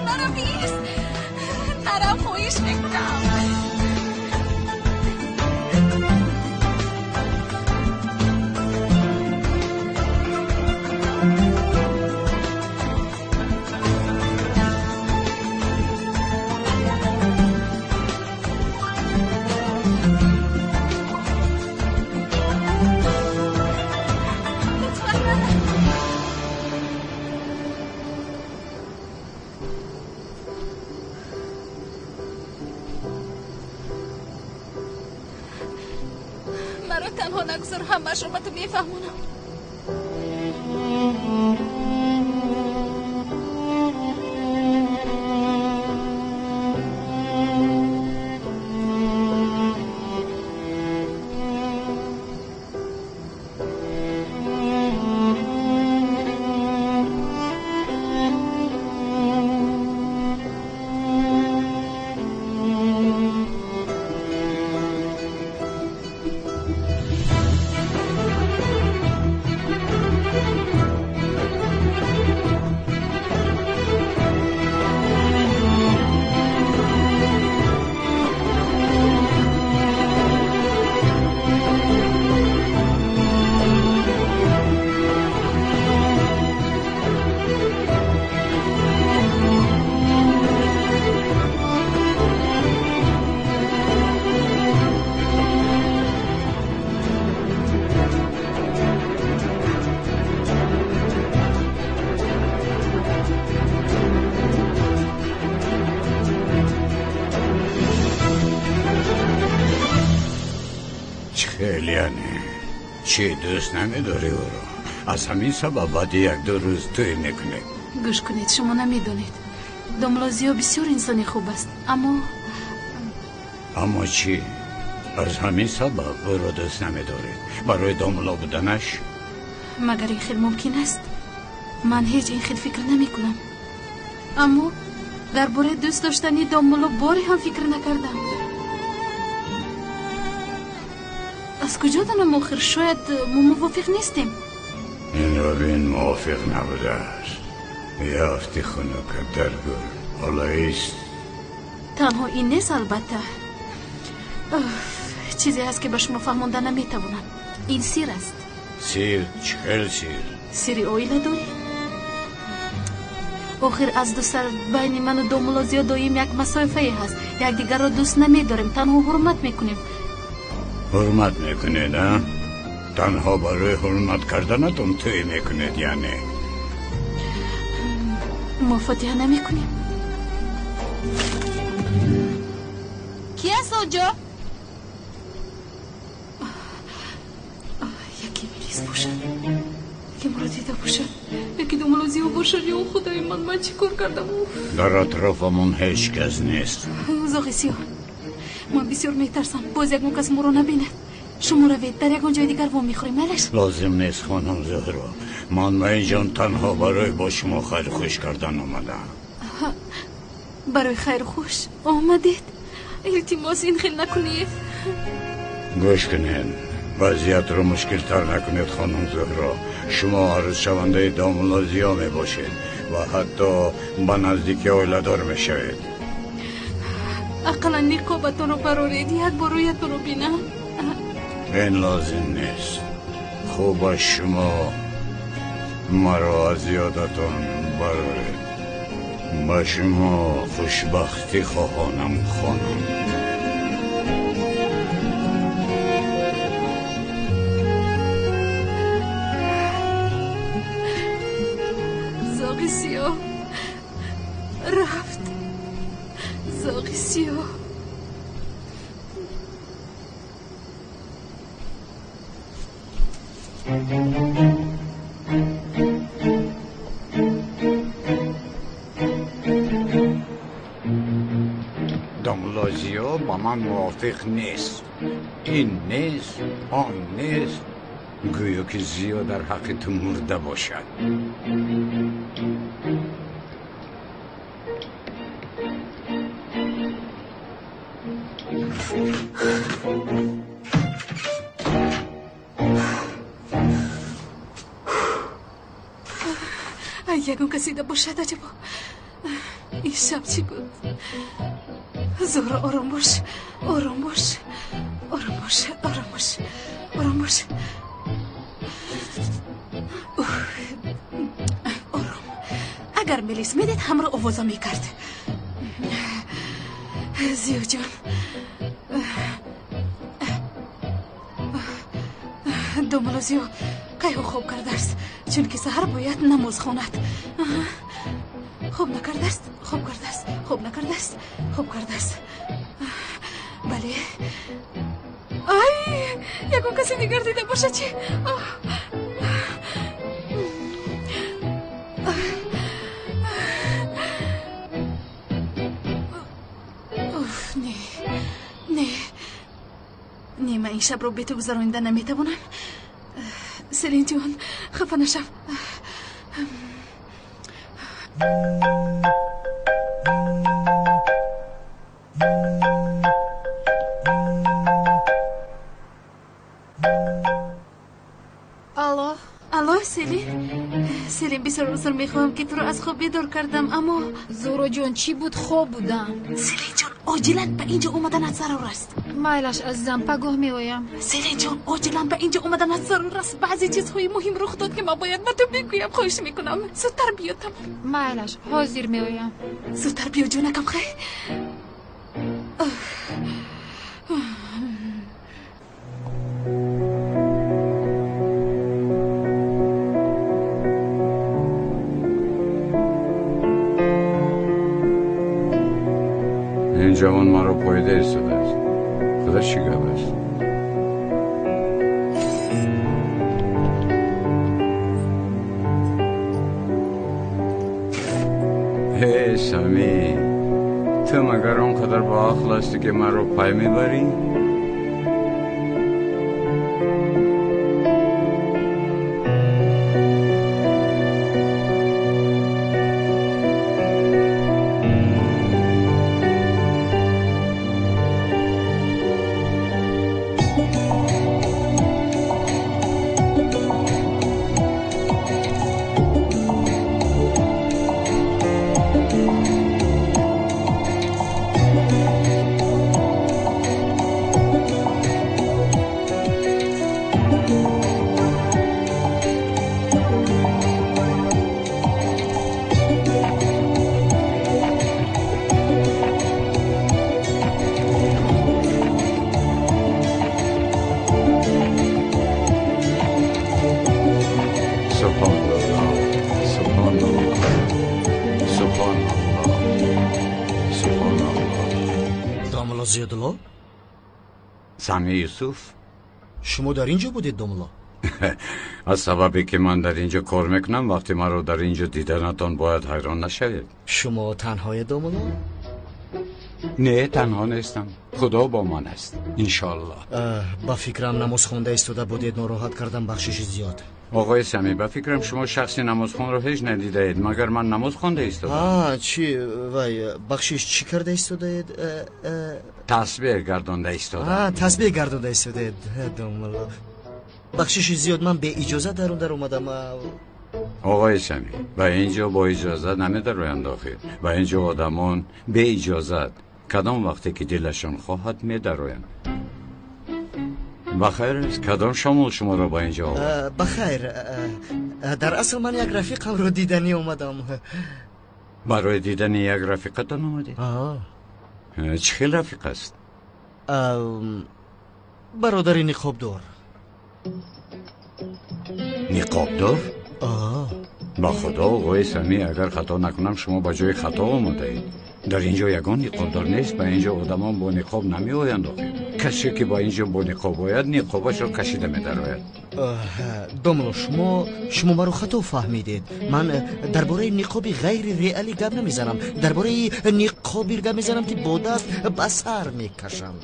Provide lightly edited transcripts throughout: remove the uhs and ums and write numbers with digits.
Маро бист. Нарав, хоҳиш мекунам. Маро танҳо нагузор, ҳамаашро ба ту мефаҳмонам. Чӣ дӯст намедорӣ ӯро? Аз ҳамин сабаб баъди як-ду рӯз тӯй мекунед. Гӯш кунед, шумо намедонед. Домло Зиё бисёр инсони хуб аст, аммо Аммо чӣ? Аз ҳамин сабаб ӯро дӯст намедоред? Барои домло буданаш? Магар ин хел мумкин аст? Ман ҳеҷ ин хел фикр намекунам. Аммо дар бораи дӯст доштани домло боре ҳам фикр накардам. Аз куҷо донам охир? Шояд мо мувофиқ нестем. Инро бин, мувофиқ набудааст. Ёфти хунука дар гул. Ҳоло ист. Танҳо ин нест, албатта. Чизе ҳаст, ки ба шумо фаҳмонда наметавонам. Ин сир аст. Сир? Чӣ хел сир? Сири оила дорӣ? Охир аз ду сар байни ману домулло Зиё доим як масофае ҳаст. Якдигарро дӯст намедорем, танҳо ҳурмат мекунем. Ҳурмат мекунед, а? Танҳо барои ҳурмат карданатон тӯй мекунед, яъне? Мо фотиҳа намекунем. Ки аст онҷо? Яке милис бошад, яке моро дида бошад, яке домулло Зиё бошад. Ё худои ман, ман чӣ кор кардам? Дар атрофамон ҳеҷ кас нест. Зоғи сиёҳ, ман бисёр метарсам, боз ягон кас моро набинад. Шумо равед, дар ягон ҷои дигар вомехӯрем, майлаш? Лозим нест, хонум Зуҳро. Ман ба инҷон танҳо барои бо шумо хайру хуш кардан омадам. Барои хайру хуш омадед? Илтимос, ин хел накунед. Гӯш кунед, вазъиятро мушкилтар накунед, хонум Зуҳро. Шумо арӯзшавандаи домулло Зиё мебошед ва ҳатто ба наздики оиладор мешавед. Ақаллан ниқобатонро бароред, як бор рӯятонро бинам. Ин лозим нест. Хубаш шумо маро аз ёдатон бароред. Ба шумо хушбахтӣ хоҳонам, хонум. Зоғи сиёҳ рафт. Зоғи сиёҳ. Домулло Зиё ба ман мувофиқ нест. Ин нест, он нест. Гӯё ки Зиё дар ҳаққи ту мурда бошад. Ягон кас дида бошад, аҷабо. Ин шаб чӣ буд? Зуҳро, ором бош, ором бош, ором бош, ором бош, ором бош. Ором. Агар милис медид, ҳамро овоза мекард. Зиёҷон, домулло Зиё кайҳо хоб кардааст, чунки саҳар бояд намоз хонад. Хоб накардааст, хоб кардааст, хоб накардааст, хоб кардааст. Бале. Ай, ягон касе дигар дида бошад чӣ? Уф, не, не, не, ман ин шабро бе ту гузаронида наметавонам. Селинҷон, хафа нашав. Алло. Алло, Селин. Селин, бисёр узр мехоҳам, ки туро аз хоб бедор кардам, аммо Зуҳроҷон, чӣ буд? Хоб будам. Селинҷон, оҷилан ба инҷо омаданат зарур аст. Майлаш, азизам, пагоҳ меоям. Селинҷон, оҷилан ба инҷо омаданат зарур аст. Баъзе чизҳои муҳим рух дод, ки ман бояд ба ту бигӯям. Хоҳиш мекунам, зудтар биё, тамом. Майлаш, ҳозир меоям. Зудтар биё, ҷонакам, хайр. Ин ҷавон маро поида истодааст. Худо чӣ гап аст? Эй Сами, ту магар он қадар боақл ҳастӣ, ки маро пай мебарӣ? Сами Юсуф, шумо дар ин ҷо будед, домулло? Аз сабабе ки ман дар ин ҷо кор мекунам, вақте маро дар ин ҷо диданатон бояд ҳайрон нашавед. Шумо танҳоед, домулло? Не, танҳо нестам. Худо бо ман аст, иншоаллоҳ. Ба фикрам намоз хонда истода будед, нороҳат кардам, бахшиши зиёд. Оғои Сами, ба фикрам шумо шахси намозхонро ҳеҷ надидаед, магар ман намоз хонда истодам? Чӣ, вай, бахшиш, чӣ карда истодаед? Тасбеҳ гардонда истодам. Тасбеҳ гардонда истодаед, домулло. Бахшиши зиёд, ман беиҷозат дар он дар омадам. Оғои Сами, ба ин ҷо бо иҷозат намедароянд охир. Ба ин ҷо одамон беиҷозат кадом вақте ки дилашон хоҳад медароянд. Бахайр аст, кадом шомол шуморо ба ин ҷо овард? Бахайр, дар асл ман як рафиқамро диданӣ омадам. Барои дидани як рафиқатон омадед? Чӣ хел рафиқ аст? Бародари ниқобдор. Ниқобдор? Ба худо, оғои Сами, агар хато накунам, шумо ба ҷои хато омадаед. Дар ин ҷо ягон ниқобдор нест. Ба ин ҷо одамон бо ниқоб намеоянд охир. Касе ки ба ин ҷо бо ниқоб ояд, ниқобашро кашида медарояд. Домулло, шумо маро хато фаҳмидед. Ман дар бораи ниқоби ғайри реалӣ гап намезанам, дар бораи ниқоби гап мезанам, ки бо даст ба сар мекашанд.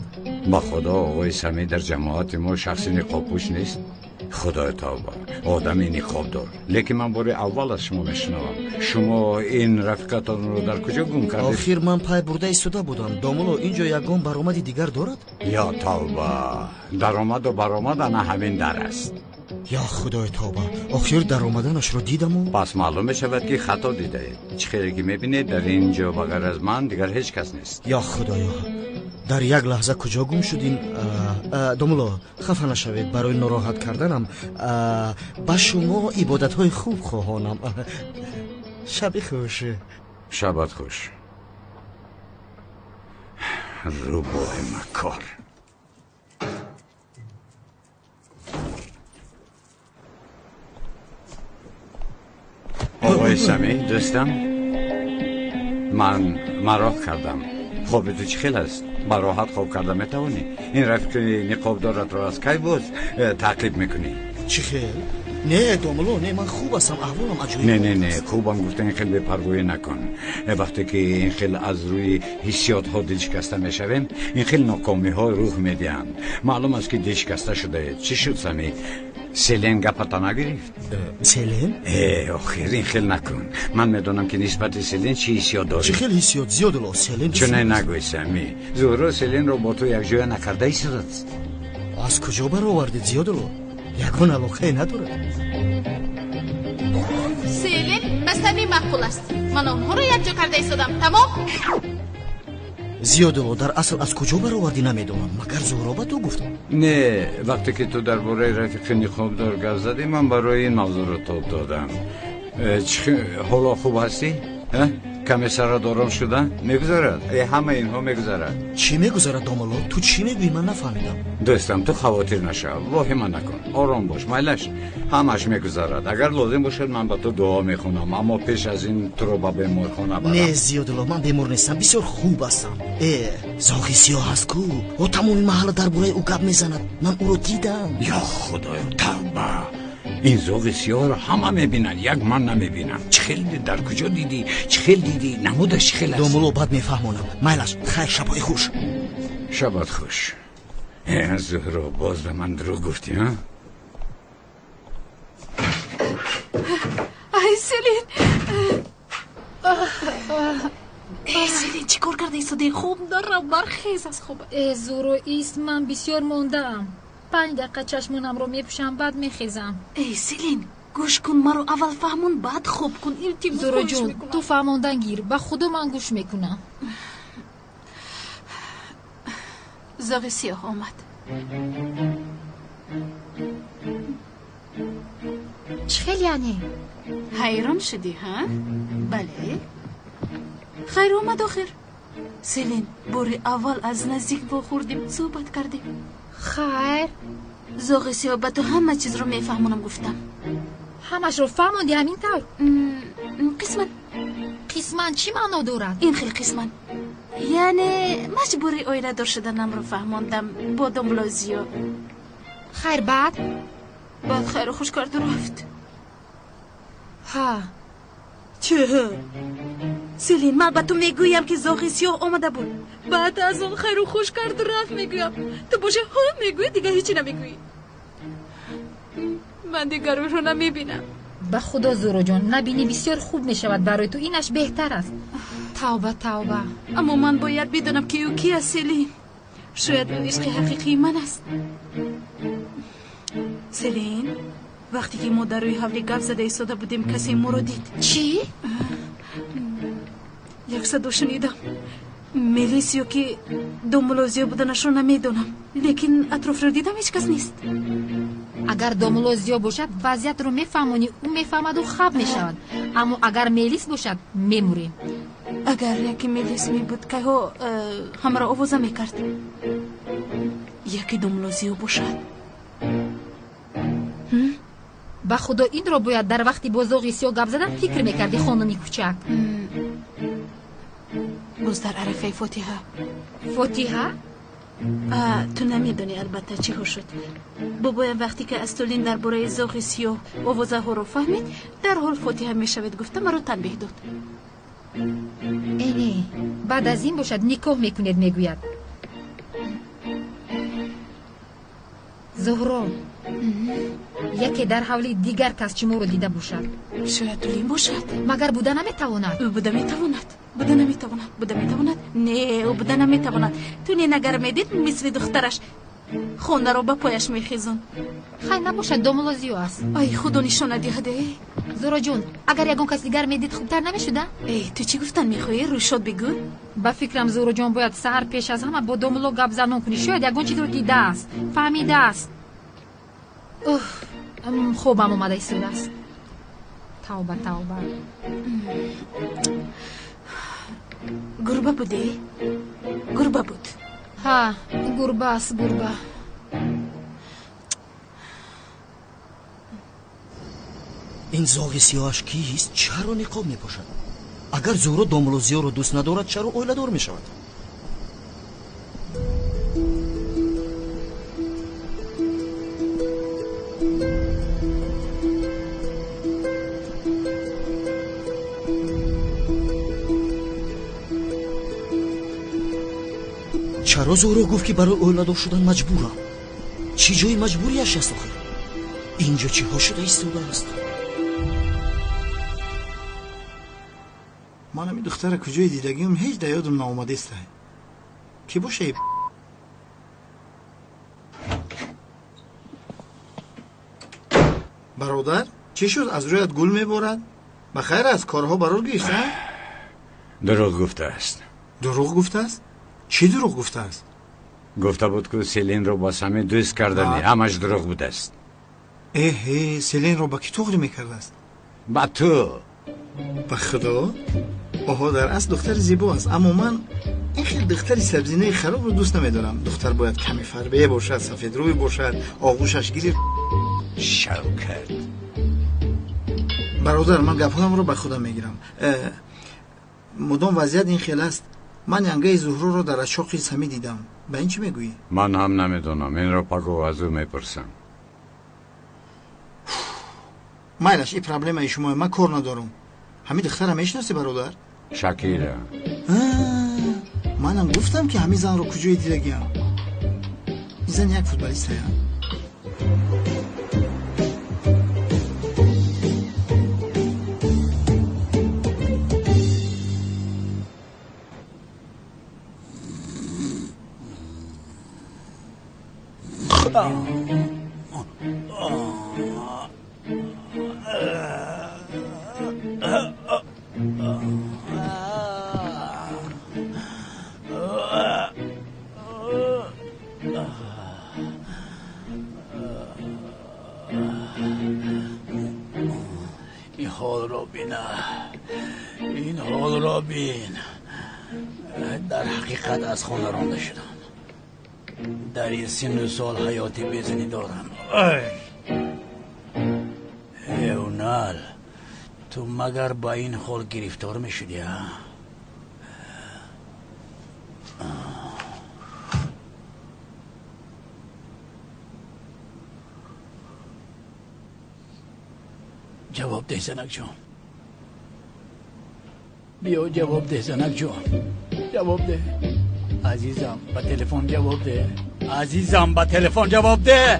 Ба худо, оғои Сами, дар ҷамоати мо шахси ниқобпӯш нест. Худои тавба, одами ниқобдор. Лекин ман бори аввал аз шумо мешунавам. Шумо ин рафиқатонро дар куҷо гум кардед? Охир ман пай бурда истода будам. Домулло, ин ҷо ягон баромади дигар дорад? Ё тавба, даромаду баромад ана ҳамин дар аст. Я худои тавба, охир даромаданашро дидаму. Пас маълум мешавад ки хато дидаед. Чӣ хеле ки мебинед, дар ин ҷо ба ғайр аз ман дигар ҳеҷ кас нест. Я худоё, дар як лаҳза куҷо гум шуд ин? Домулло, хафа нашавед барои нороҳат карданам. Ба шумо ибодатҳои хуб хоҳонам. Шаби хуш. Шабат хуш. Рӯбоҳи макор. Оқои Самӣ, дӯстам, ман мароқ кардам. Хоби ту чӣ хел аст? Ба роҳат хоб карда метавонӣ? Ин рафиқи ниқобдоратро аз кай боз таъқиб мекунӣ? Чӣ хел? Не, домулло, не, ман хуб ҳастам, аҳволам аҷоиб. Не, не, не, хубам гуфта ин хел бепарвоӣ накун. Вақте ки ин хел аз рӯи ҳиссиётҳо дилшикаста мешавем, ин хел нокомиҳо рӯҳ медиҳанд. Маълум аст ки дилшикаста шудаед. Чӣ шуд, Самӣ? Селен гапата нагирифт? Селен? Охир, ин хел накун. Ман медонам ки нисбати Селен чӣ ҳиссиёт дорӣ. Чӣ хел ҳиссиёт? Зиёдулло, Селен. Чунин нагӯй, Самӣ. Зуҳро Селенро бо ту якҷоя накарда истодааст. Аз куҷо баровардед, Зиёдулло? Ягон алоқае надорад. Селен ба Самӣ маъқул аст. Ман онҳоро якҷо карда истодам. Тамом? Зиёдулло, дар асл аз куҷо баровардӣ намедонам. Магар Зуҳро ба ту гуфт? Не, вақте ки ту дар бораи рафиқи ниқобдор гап задӣ, ман барои ин мавзӯъро тоб додам. Ҳоло хуб ҳастӣ? Каме сарадором шуда? Мегузарад. Ҳама инҳо мегузарад. Чӣ мегузарад, домулло? Ту чӣ мегӯӣ? Ман нафаҳмидам. Дӯстам, ту хавотир нашав, воҳима накун, ором бош, майлаш, ҳамаш мегузарад. Агар лозим бошад, ман ба ту дуо мехонам, аммо пеш аз ин туро ба беморхона барам. Не, Зиёдулло, ман бемор нестам, бисёр хуб ҳастам. Зоғи сиёҳ аст ку, ӯ тамоми маҳалла дар бораи ӯ гап мезанад. Ман ӯро дидам. Ё худоё, тавба! Ин зоғи сиёҳро ҳама мебинанд, як ман намебинам. Чӣ хел дар куҷо дидӣ? Чӣ хел дидӣ? Намудаш чӣ хел аст? Домулло, баъд мефаҳмонам. Майлаш, хайр, шабҳои хуш. Шабат хуш. Зуҳро, боз ба ман дурӯғ гуфтӣ, ҳа? Ай, Селин! Селин, чӣ кор карда истодаи? Хоб нарав, бархез аз хоб. Зуҳро, ист, ман бисёр мондаам. 5 дақиқа чашмонамро мепӯшам, баъд мехезам. Эй, Селин, гӯш кун, маро аввал фаҳмон, баъд хоб кун. Илтимос, Зуҳроҷон, ту фаҳмондан гир, ба худо ман гӯш мекунам. Зоғи сиёҳ омад. Чӣ хел яъне? Ҳайрон шудӣ, ҳа? Бале. Хайр омад охир. Селин, бори аввал аз наздик вохӯрдем, суҳбат кардем. Хайр. Зоғи сиёҳ ба ту ҳама чизро мефаҳмонам гуфтам. Ҳамашро фаҳмонди ҳамин тавр? Қисман. Қисман чӣ маъно дорад? Ин хел қисман. Яъне маҷбури оиладор шуданамро фаҳмондам бо домулло Зиё. Хайр, баъд? Баъд хайру хуш карду рафт. Ҳа. Чӣ? Селин, ман ба ту мегӯям ки зоғи сиёҳ омада буд. Баъд аз он хайру хуш карду рафт мегӯям. Ту боша ҳо мегӯӣ, дигар ҳечи намегӯӣ. Ман дигар ӯро намебинам. Ба худо, Зуҳроҷон, набинӣ бисёр хуб мешавад барои ту, инаш беҳтар аст. Тавба, тавба. Аммо ман бояд бидонам ки ӯ ки аст, Селин. Шояд ӯ ишқи ҳақиқии ман аст. Селин, вақте ки мо дар рӯи ҳавлӣ гап зада истода будем, касе моро дид. Чӣ? Як садо шунидам. Мелис ё ки домулло Зиё буданашро намедонам, лекин атрофро дидам, ҳеҷ кас нест. Агар домулло Зиё бошад, вазъиятро мефаҳмонӣ, ӯ мефаҳмаду хаб мешавад. Аммо агар Мелис бошад, мемурем. Агар яке Мелис мебуд, кайҳо ҳамаро овоза мекард. Яке домулло Зиё бошад. Ба худо, инро бояд дар вақти бо зоғи сиёҳ гап задан фикр мекардӣ, хонуми кӯчак. Боз дар арафаи фотиҳа. Фотиҳа? Ту намедонӣ албатта чӣ ҳо шуд. Бобоям вақте ки аз Тулин дар бораи зоғи сиёҳ овозаҳоро фаҳмид, дарҳол фотиҳа мешавед гуфта маро танбеҳ дод. Э не, баъд аз ин бошад никоҳ мекунед мегӯяд. Зуҳро, яке дар ҳавли дигар кас чиморо дида бошад. Шояд Тулин бошад. Магар буда наметавонад? Ӯ буда метавонад. Буда наметавонад. Буда метавонад? Не, ӯ буда наметавонад. Тулин агар медид, мисли духтараш Хонаро ба пояш мехезон. Хай набошад, домулло Зиё аст. Ай, худо нишона диҳад, э? Зуҳроҷон, агар ягон кас дигар медид, хубтар намешуда? Эй, ту чӣ гуфтан мехоҳӣ? Рӯйшод бигӯ. Ба фикрам, Зуҳроҷон, бояд саҳар пеш аз ҳама бо домулло гап занон кунӣ. Шояд ягон чизро дидааст, фаҳмидааст. Уф, хобам омада истодааст. Тавба, тавба. Гурба буде? Гурба буд. Ҳа, гурба аст, гурба. Ин зоғи сиёҳаш кист? Чаро ниқоб мепошад? Агар Зуҳро домулло Зиёро дӯст надорад, чаро оиладор мешавад? Чаро Зуҳро гуфт, ки барои оиладор шудан маҷбурам? Чӣ ҷои маҷбурияш аст охир? Инҷо чиҳо шуда истодааст? Ман ҳамин духтара куҷои дидагиам ҳеҷ дар ёдам наомадааст. Кӣ боша? Бародар, чӣ шуд? Аз рӯят гул меборад? Ба хайр аст, корҳо барор гирифт, а? Дурӯғ гуфтааст. Дурӯғ гуфтааст? Чӣ дурӯғ гуфтааст? Гуфта буд, ки Селинро ба Сами дӯст кардани, ҳамаш дурӯғ будааст. Эҳе, Селинро ба кӣ туғрӣ мекардааст? Ба ту. Ба худо? Оҳо, дар асл духтари зебо аст, аммо ман ин хел духтари сабзинаи харобро дӯст намедорам. Духтар бояд каме фарбе бошад, сафедрӯй бошад, оғӯшаш гирифт. Шавкат. Бародар, ман гапҳоямро ба худам мегирам. Мудом вазъият ин хел аст. Ман янгаи Зуҳроро дар ашоқи Сами дидам. Ба ин чӣ мегӯӣ? Ман ҳам намедонам. Инро паго аз ӯ мепурсам. Майлаш, ин проблемаи шумое, ман кор надорам. Ҳамин духтара мешиносӣ, бародар? Шакира. Манам гуфтам, ки ҳамин занро куҷое дидагиам. Ин зан як футболистая. Ин ҳолро бина, ин ҳолро бин. Дар ҳақиқат аз хона ронда шудам. Дар ин синну сол ҳаёти безанӣ дорам. Эунал, ту магар ба ин ҳол гирифтор мешудӣ, а? Ҷавоб деҳ, занакҷон. Биё, ҷавоб деҳ, занакҷон, ҷавоб деҳ. Азизам, ба телефон ҷавоб деҳ. Азизам, ба телефон ҷавоб деҳ.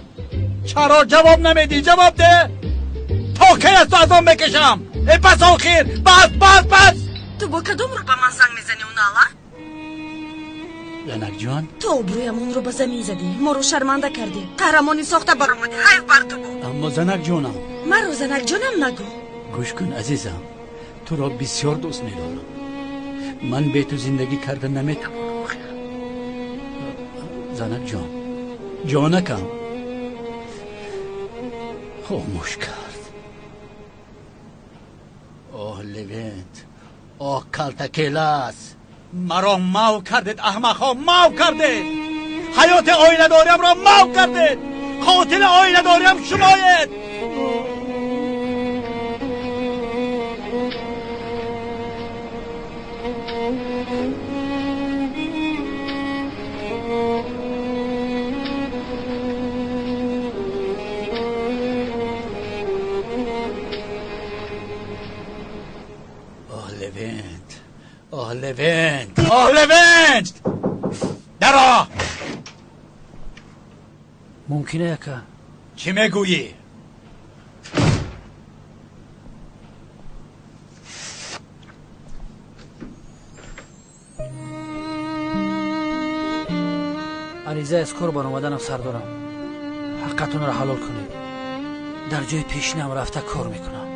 Чаро ҷавоб намедиҳӣ? Ҷавоб деҳ. То кай аз ту азоб мекашам? Э, бас, охир, бас, бас, бас. Ту бо кадом рӯ ба ман занг мезанӣ, Унал, а? Занакҷон, ту обрӯямонро ба замин задӣ, моро шарманда кардӣ, қаҳрамони сохта баромадӣ. Ҳайф бар ту буд. Аммо, занакҷонам. Маро занакҷонам нагӯ. Гӯш кун, азизам, туро бисёр дӯст медорам. Ман бе ту зиндагӣ карда наметавонам. Занакҷон, ҷонакам. Хомӯш кард. Оҳ, Левент, оҳ, калтакелас, маро мав кардед, аҳмақҳо, мав кардед. Ҳаёти оиладориамро мав кардед. Қотили оиладориам шумоед. آه لوند، آه لوند، آه لوند، درا. ممکنه яка؟ چی میگویی؟ Ариза аз кор баромаданам сар дорам. Ҳаққатонро ҳалол кунед. Дар ҷои пешинам рафта кор мекунам.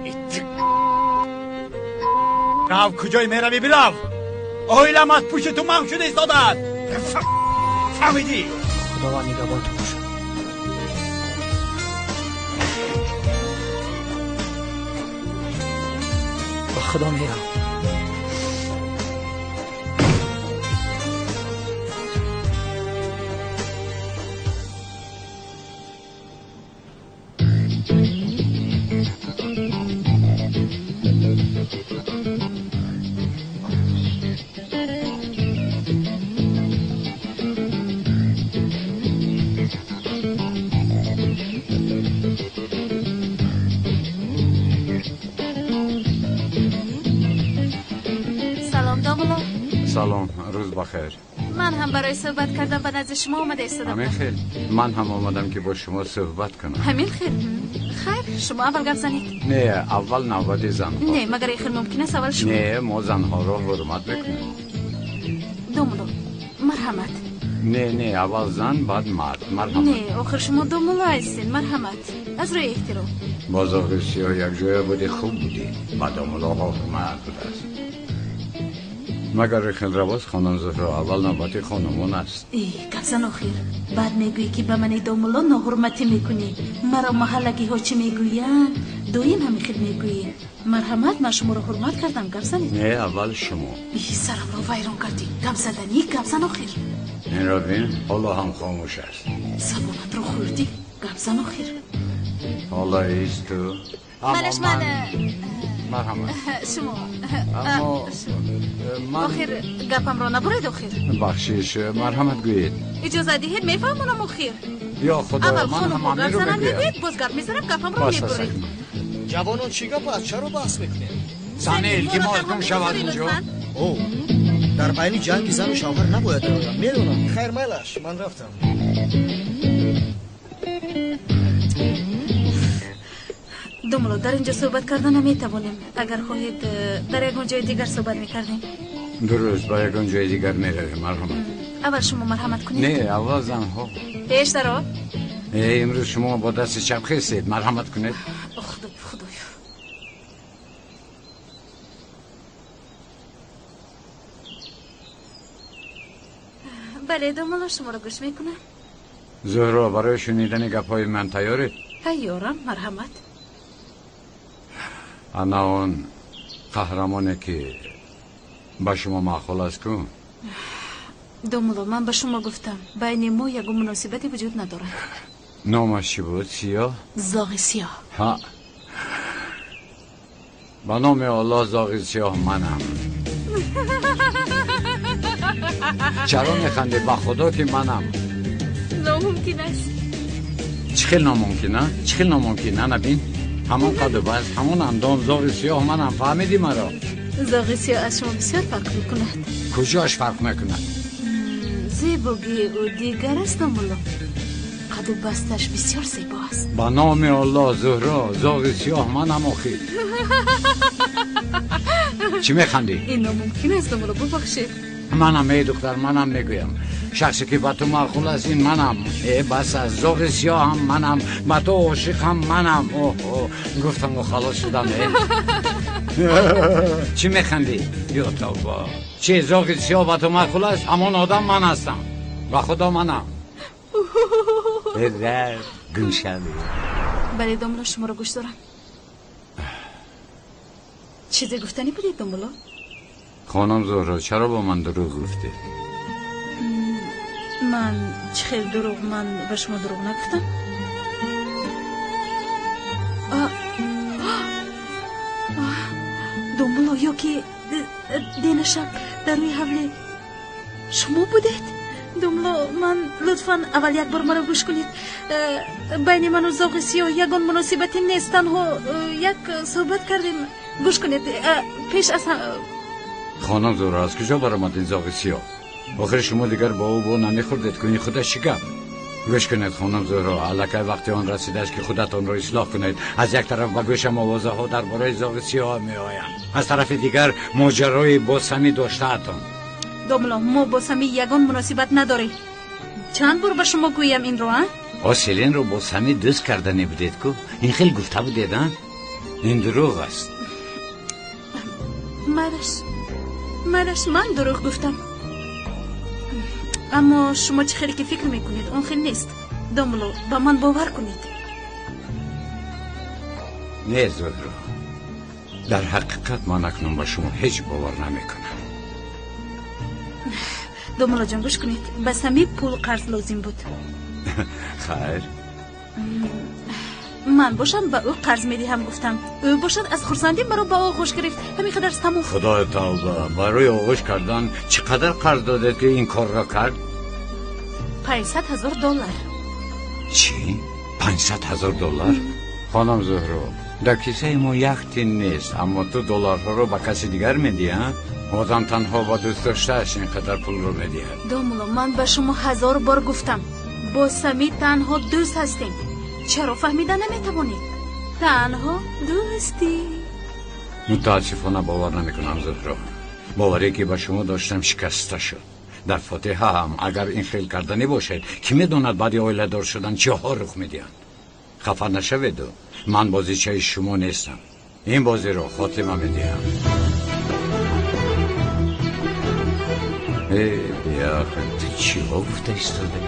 Рав, куҷой меравӣ, бирав! Оилам аз пушти ту манг шуда истодааст. Фаҳмидӣ? Худованд нигаҳбонтон бошад. Ба Худо мерам. Салом, рӯз бахайр. Ман ҳам барои суҳбат кардан ба назди шумо омада истодам. Ҳамин хел. Ман ҳам омадам ки бо шумо суҳбат кунам. Ҳамин хел? Хайр, шумо аввал гап занед. Не, аввал навбати занҳо. Не, магар ин хел мумкин аст аввал шумо? Не, мо занҳоро ҳурмат мекунем. Домулло, марҳамат. Не, не, аввал зан, баъд мард. Марҳамат. Не, охир шумо домулло ҳастед, марҳамат. Аз рӯи эҳтиром. Бо зоғи сиёҳ якҷоя будӣ, хуб будӣ. Ба домуллоҳо ҳурмат будааст. Магар хел равост, хонум Зуҳро, аввал навбати хонумон аст. Гап зан охир. Баъд мегӯӣ ки ба мани домулло ноҳурматӣ мекунӣ. Маро маҳаллагиҳо чӣ мегӯянд? Доим ҳамин хел мегӯӣ. Марҳамат, ман шуморо ҳурмат кардам, гап занед. Не, аввал шумо. Сарамро вайрон кардӣ. Гап заданӣ, гап зан охир. Инро бин, ҳоло ҳам хомӯш аст. Забонатро хӯрдӣ, гап зан охир. Ҳоло исту. Манаш ман. Марҳамат. Шумо. Аммо охир гапамро набуред охир. Бахшиш, марҳамат гӯед. Иҷоза диҳед, мефаҳмонам охир. Ё Худо, ман ҳам ҳаминро мегӯям. Боз гап мезанам, гапамро мебуред. Ҷавонон, чӣ гап аст? Чаро баҳс мекунед? Зане илтимос гум шавад инҷо. О, дар байни ҷанги зану шавҳар набояд дароям. Медонам. Хайр, майлаш, ман рафтам. Домулло, дар инҷо суҳбат карда наметавонем. Агар хоҳед, дар ягон ҷои дигар суҳбат мекардем. Дуруст, ба ягон ҷои дигар меравем. Марҳамат. Аввал шумо марҳамат кунед. Не, аввал занҳо. Пеш даро. Имрӯз шумо бо дасти чап хестед. Марҳамат кунед. Худоё. Бале, домулло, шуморо гӯш мекунам. Зуҳро, барои шунидани гапҳои ман тайёред? Тайёрам, марҳамат. Ана он қаҳрамоне ки ба шумо маъқул аст ку? Домулло, ман ба шумо гуфтам, байни мо ягон муносибате вуҷуд надорад. Номаш чӣ буд? Сиёҳ? Зоғи сиёҳ. Ҳа, ба номи Аллоҳ, зоғи сиёҳ манам. Чаро механдӣ? Ба Худо ки манам. Номумкин аст. Чӣ хел номумкин, а? Чӣ хел номумкин? Ана бин, ҳамон қаду баст, ҳамон андом, зоғи сиёҳ манам. Фаҳмидӣ маро? Зоғи сиёҳ аз шумо бисёр фарқ мекунад. Куҷош фарқ мекунад? Зебогии ӯ дигар аст, домулло. Қаду басташ бисёр зебо аст. Ба номи Аллоҳ, Зуҳро, зоғи сиёҳ манам охир. Чӣ механдӣ? Ин номумкин аст, домулло, бубахшед. Манам, эй духтар, манам мегӯям. Шахсе ки ба ту маъқул аст, ин манам. Э, бас аст, зоғи сиёҳам манам, ба ту ошиқам манам. Оҳ, гуфтаму халос шудам. Э, чӣ механдӣ? Ё тавба, чӣ, зоғи сиёҳ ба ту маъқул аст? Ҳамон одам ман ҳастам. Ба Худо манам. Гум шавӣ. Бале, домулло, шуморо гӯш дорам. Чизе гуфтанӣ будед, домулло? Хонум Зуҳро, чаро бо ман дурӯғ гуфтед? Ман чӣ хел дурӯғ? Ман ба шумо дурӯғ нагуфтам. Домулло, ё ки дена шаб дар рӯи ҳавле шумо будед? Домулло, ман лутфан аввал як бор маро гӯш кунед. Байни ману зоғи сиёҳ ягон муносибате нест, танҳо як суҳбат кардем. Гӯш кунед, пеш аз Хонум Зуҳро, аз куҷо баромад ин зоғи сиёҳ? Охир шумо дигар бо ӯ бо намехӯрдед, ку ин худаш чӣ гап? Гӯш кунед, хонум Зуҳро, аллакай вақти он расидааст ки худатонро ислоҳ кунед. Аз як тараф ба гӯшам овозаҳо дар бораи зоғи сиёҳ меоянд, аз тарафи дигар моҷарои бо Самӣ доштаатон. Домулло, мо бо Самӣ ягон муносибат надорем. Чанд бор ба шумо гӯям инро, а? О, Селинро бо Сами дӯст кардане будед ку? Ин хел гуфта будед, а? Ин дурӯғ аст. Майлаш, майлаш, ман дурӯғ гуфтам. Аммо шумо чӣ хеле ки фикр мекунед, он хел нест. Домулло, ба ман бовар кунед. Не, Зуҳро, дар ҳақиқат ман акнун ба шумо ҳеҷ бовар намекунам. Домуллоҷон, гӯш кунед, ба Сами пул қарз лозим буд. Хайр. Ман бошам ба ӯ қарз медиҳам гуфтам. Ӯ бошад аз хурсандӣ маро ба оғӯш гирифт. Ҳамин қадар тамом. Худои тавба, барои оғӯш кардан чӣ қадар қарз додед ки ин корро кард? 500 000 доллар. Чӣ? 500 000 доллар? Хонум Зуҳро, дар кисаи мо як тин нест, аммо ту долларҳоро ба каси дигар медиҳӣ, а? Одам танҳо ба дӯст доштааш ин қадар пулро медиҳад. Домулло, ман ба шумо ҳазор бор гуфтам, бо Сами танҳо дӯст ҳастем. Чаро фаҳмида наметавонед? Танҳо дӯстӣ. Мутаассифона бовар намекунам, Зуҳро. Боваре ки ба шумо доштам шикаста шуд. Дар фотиҳа ҳам агар ин хел карданӣ бошед, кӣ медонад баъди оиладор шудан чиҳо рух медиҳанд. Хафа нашаведу, ман бозичаи шумо нестам. Ин бозиро хотима медиҳам. Э, беақл, ту чиҳо гуфта истодаӣ?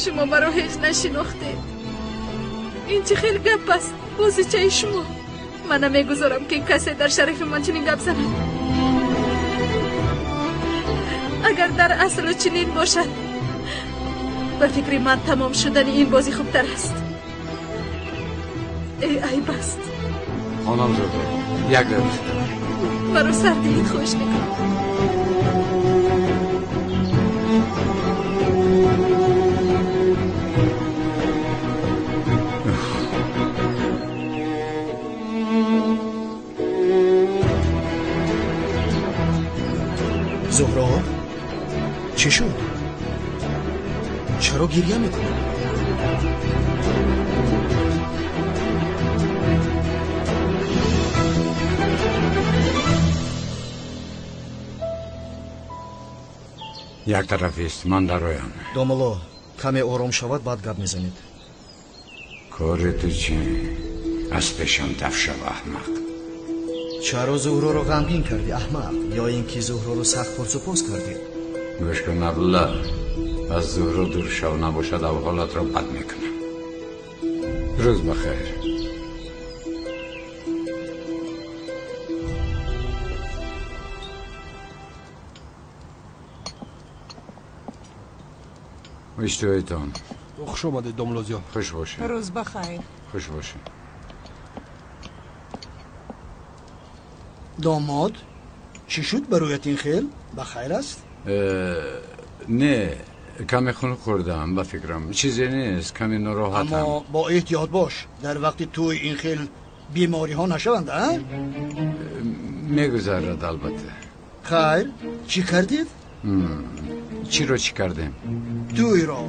Шумо маро ҳеҷ нашинохтед. Ин чӣ хел гап аст, бозичаи шумо? Ман намегузорам, ки касе дар шарафи ман чунин гап занад. Агар дар аслу чунин бошад, ба фикри ман тамом шудани ин бозӣ хубтар аст. Э, айб аст. Хонум Зуҳро, як дақиқа. Маро сар диҳед, хоҳиш мекунам. Зуҳро, чӣ шуд? Чаро гирья мекунӣ? Як тараф ист, ман дароям. Домулло, каме ором шавад, баъд гап мезанед. Кори ту чӣ? Аз пешам даф шав, аҳмақ. Чаро Зуҳроро ғамгин кардӣ, аҳмақ? Ё ин ки Зуҳроро сахт пурсупос кардӣ? Гӯш кун, Абдулла, аз Зуҳро дур шав, набошад авҳолатро бад мекунам. Рӯз бахайр. Иштиҳоитон. Хуш омадед, домулло Зиё. Хуш бошед. Рӯз бахайр. Хуш бошед. Домод, чӣ шуд бароят ин хел? Ба хайр аст? Не, каме хун хӯрдам, ба фикрам чизе нест, каме нороҳатам. Аммо бо эҳтиёт бош, дар вақти тӯй ин хел бемориҳо нашаванд, а? Мегузарад, албатта. Хайр, чӣ кардед? Чиро чӣ кардем? Тӯйро.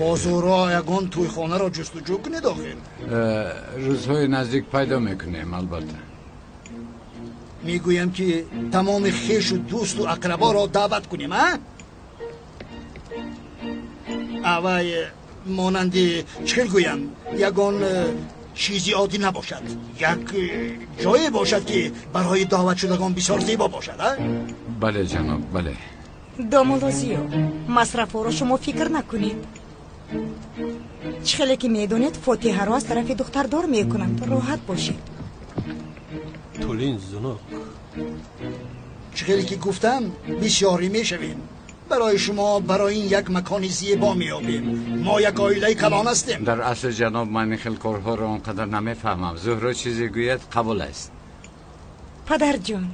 Бо Зуҳро ягон тӯйхонаро ҷустуҷӯ кунед охир. Рӯзҳои наздик пайдо мекунем, албатта. Мегӯям ки тамоми хешу дӯсту ақраборо даъват кунем, а? Авай монанди чӣ хел гӯям, ягон чизи оддӣ набошад, як ҷое бошад, ки барои даъватшудагон бисёр зебо бошад, а? Бале, ҷаноб, бале. Домулло Зиё, масрафҳоро шумо фикр накунед. Чӣ хеле ки медонед, фотиҳаро аз тарафи духтардор мекунанд. Роҳат бошед. Тулин зунук. Чӣ хеле ки гуфтам, бисёрӣ мешавем. Барои шумо барои ин як макони зебо меёбем. Мо як оилаи калон ҳастем. Дар асл, ҷаноб, ман ин хел корҳоро он қадар намефаҳмам. Зуҳро чизе гӯяд, қабул аст. Падарҷон,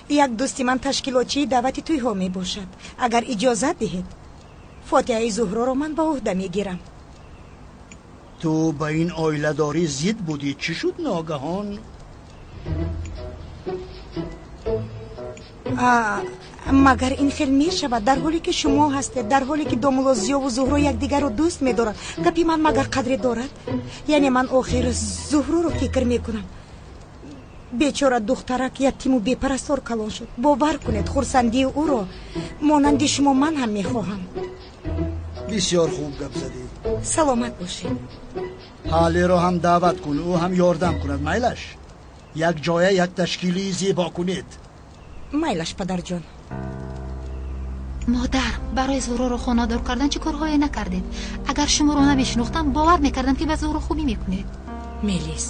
як дӯсти ман ташкилотчии даъвати тӯйҳо мебошад. Агар иҷозат диҳед, фотиҳаи Зуҳроро ман ба ӯҳда мегирам. Ту ба ин оиладорӣ зид будӣ, чӣ шуд ногаҳон? Магар ин хел мешавад, дар ҳоле ки шумо ҳастед, дар ҳоле ки домулло Зиёву Зуҳро якдигарро дӯст медоранд? Гапи ман магар қадре дорад? Яъне ман охир Зуҳроро фикр мекунам. Бечора духтарак ятиму бепарастор калон шуд. Бовар кунед, хурсандии ӯро монанди шумо ман ҳам мехоҳам. Бисёр хуб гап задӣ. Саломат бошед. Ҳалиро ҳам даъват кун, ӯ ҳам ёрдам кунад. Майлаш, як ҷоя як ташкили зебо кунед. Майлаш, падарҷон. Модар, барои Зуҳроро хонадор кардан чӣ корҳое накардед? Агар шуморо намешинохтам, бовар мекардам, ки ба Зуҳро хубӣ мекунед. Мелис,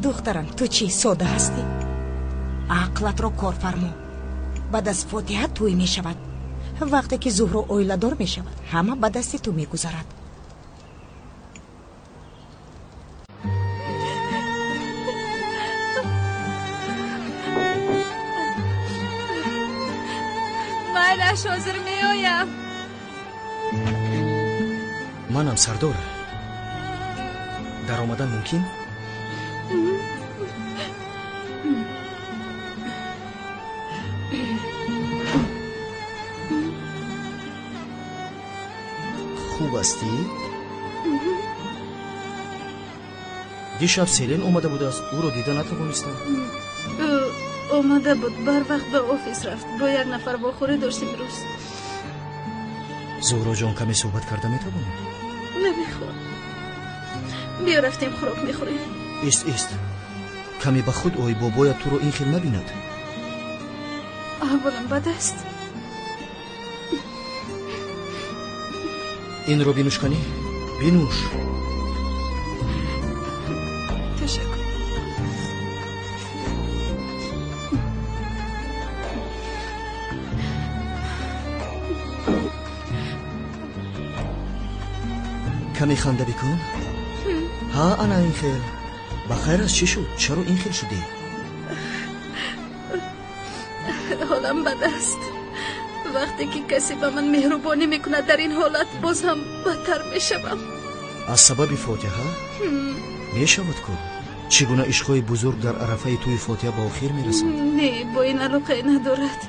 духтарам, ту чӣ сода ҳастӣ? Ақлатро кор фармо. Баъд аз фотиҳа тӯй мешавад. Вақте ки Зуҳро оиладор мешавад, ҳама ба дасти ту мегузарад. Майлаш, ҳозир меоям. Манам сардор. Даромадан мумкин? Хуб ҳастӣ? Дишаб Селен омада будааст, ӯро дида натавонистам. Ӯ омада буд, барвақт ба офис рафт. Бо як нафар вохӯрӣ дошт имрӯз. Зуҳроҷон, каме суҳбат карда метавонем? Намехоҳам. Биё рафтем хӯрок мехӯрем. Ист, ист, каме ба худ ой, бобоят туро ин хел набинад. Аҳволам бад аст. Инро бинӯш, кани, бинӯш. Ташаккур. Каме ханда бикун. Ҳа, ана ин хел. Ба хайр аст, чӣ шуд? Чаро ин хел шудӣ? Ҳолам бад аст. Вақте ки касе ба ман меҳрубонӣ мекунад, дар ин ҳолат боз ҳам бадтар мешавам. Аз сабаби фотиҳа? Мешавад ку? Чӣ гуна ишқҳои бузург дар арафаи тӯи фотиҳа ба охир мерасанд? Не, бо ин алоқае надорад.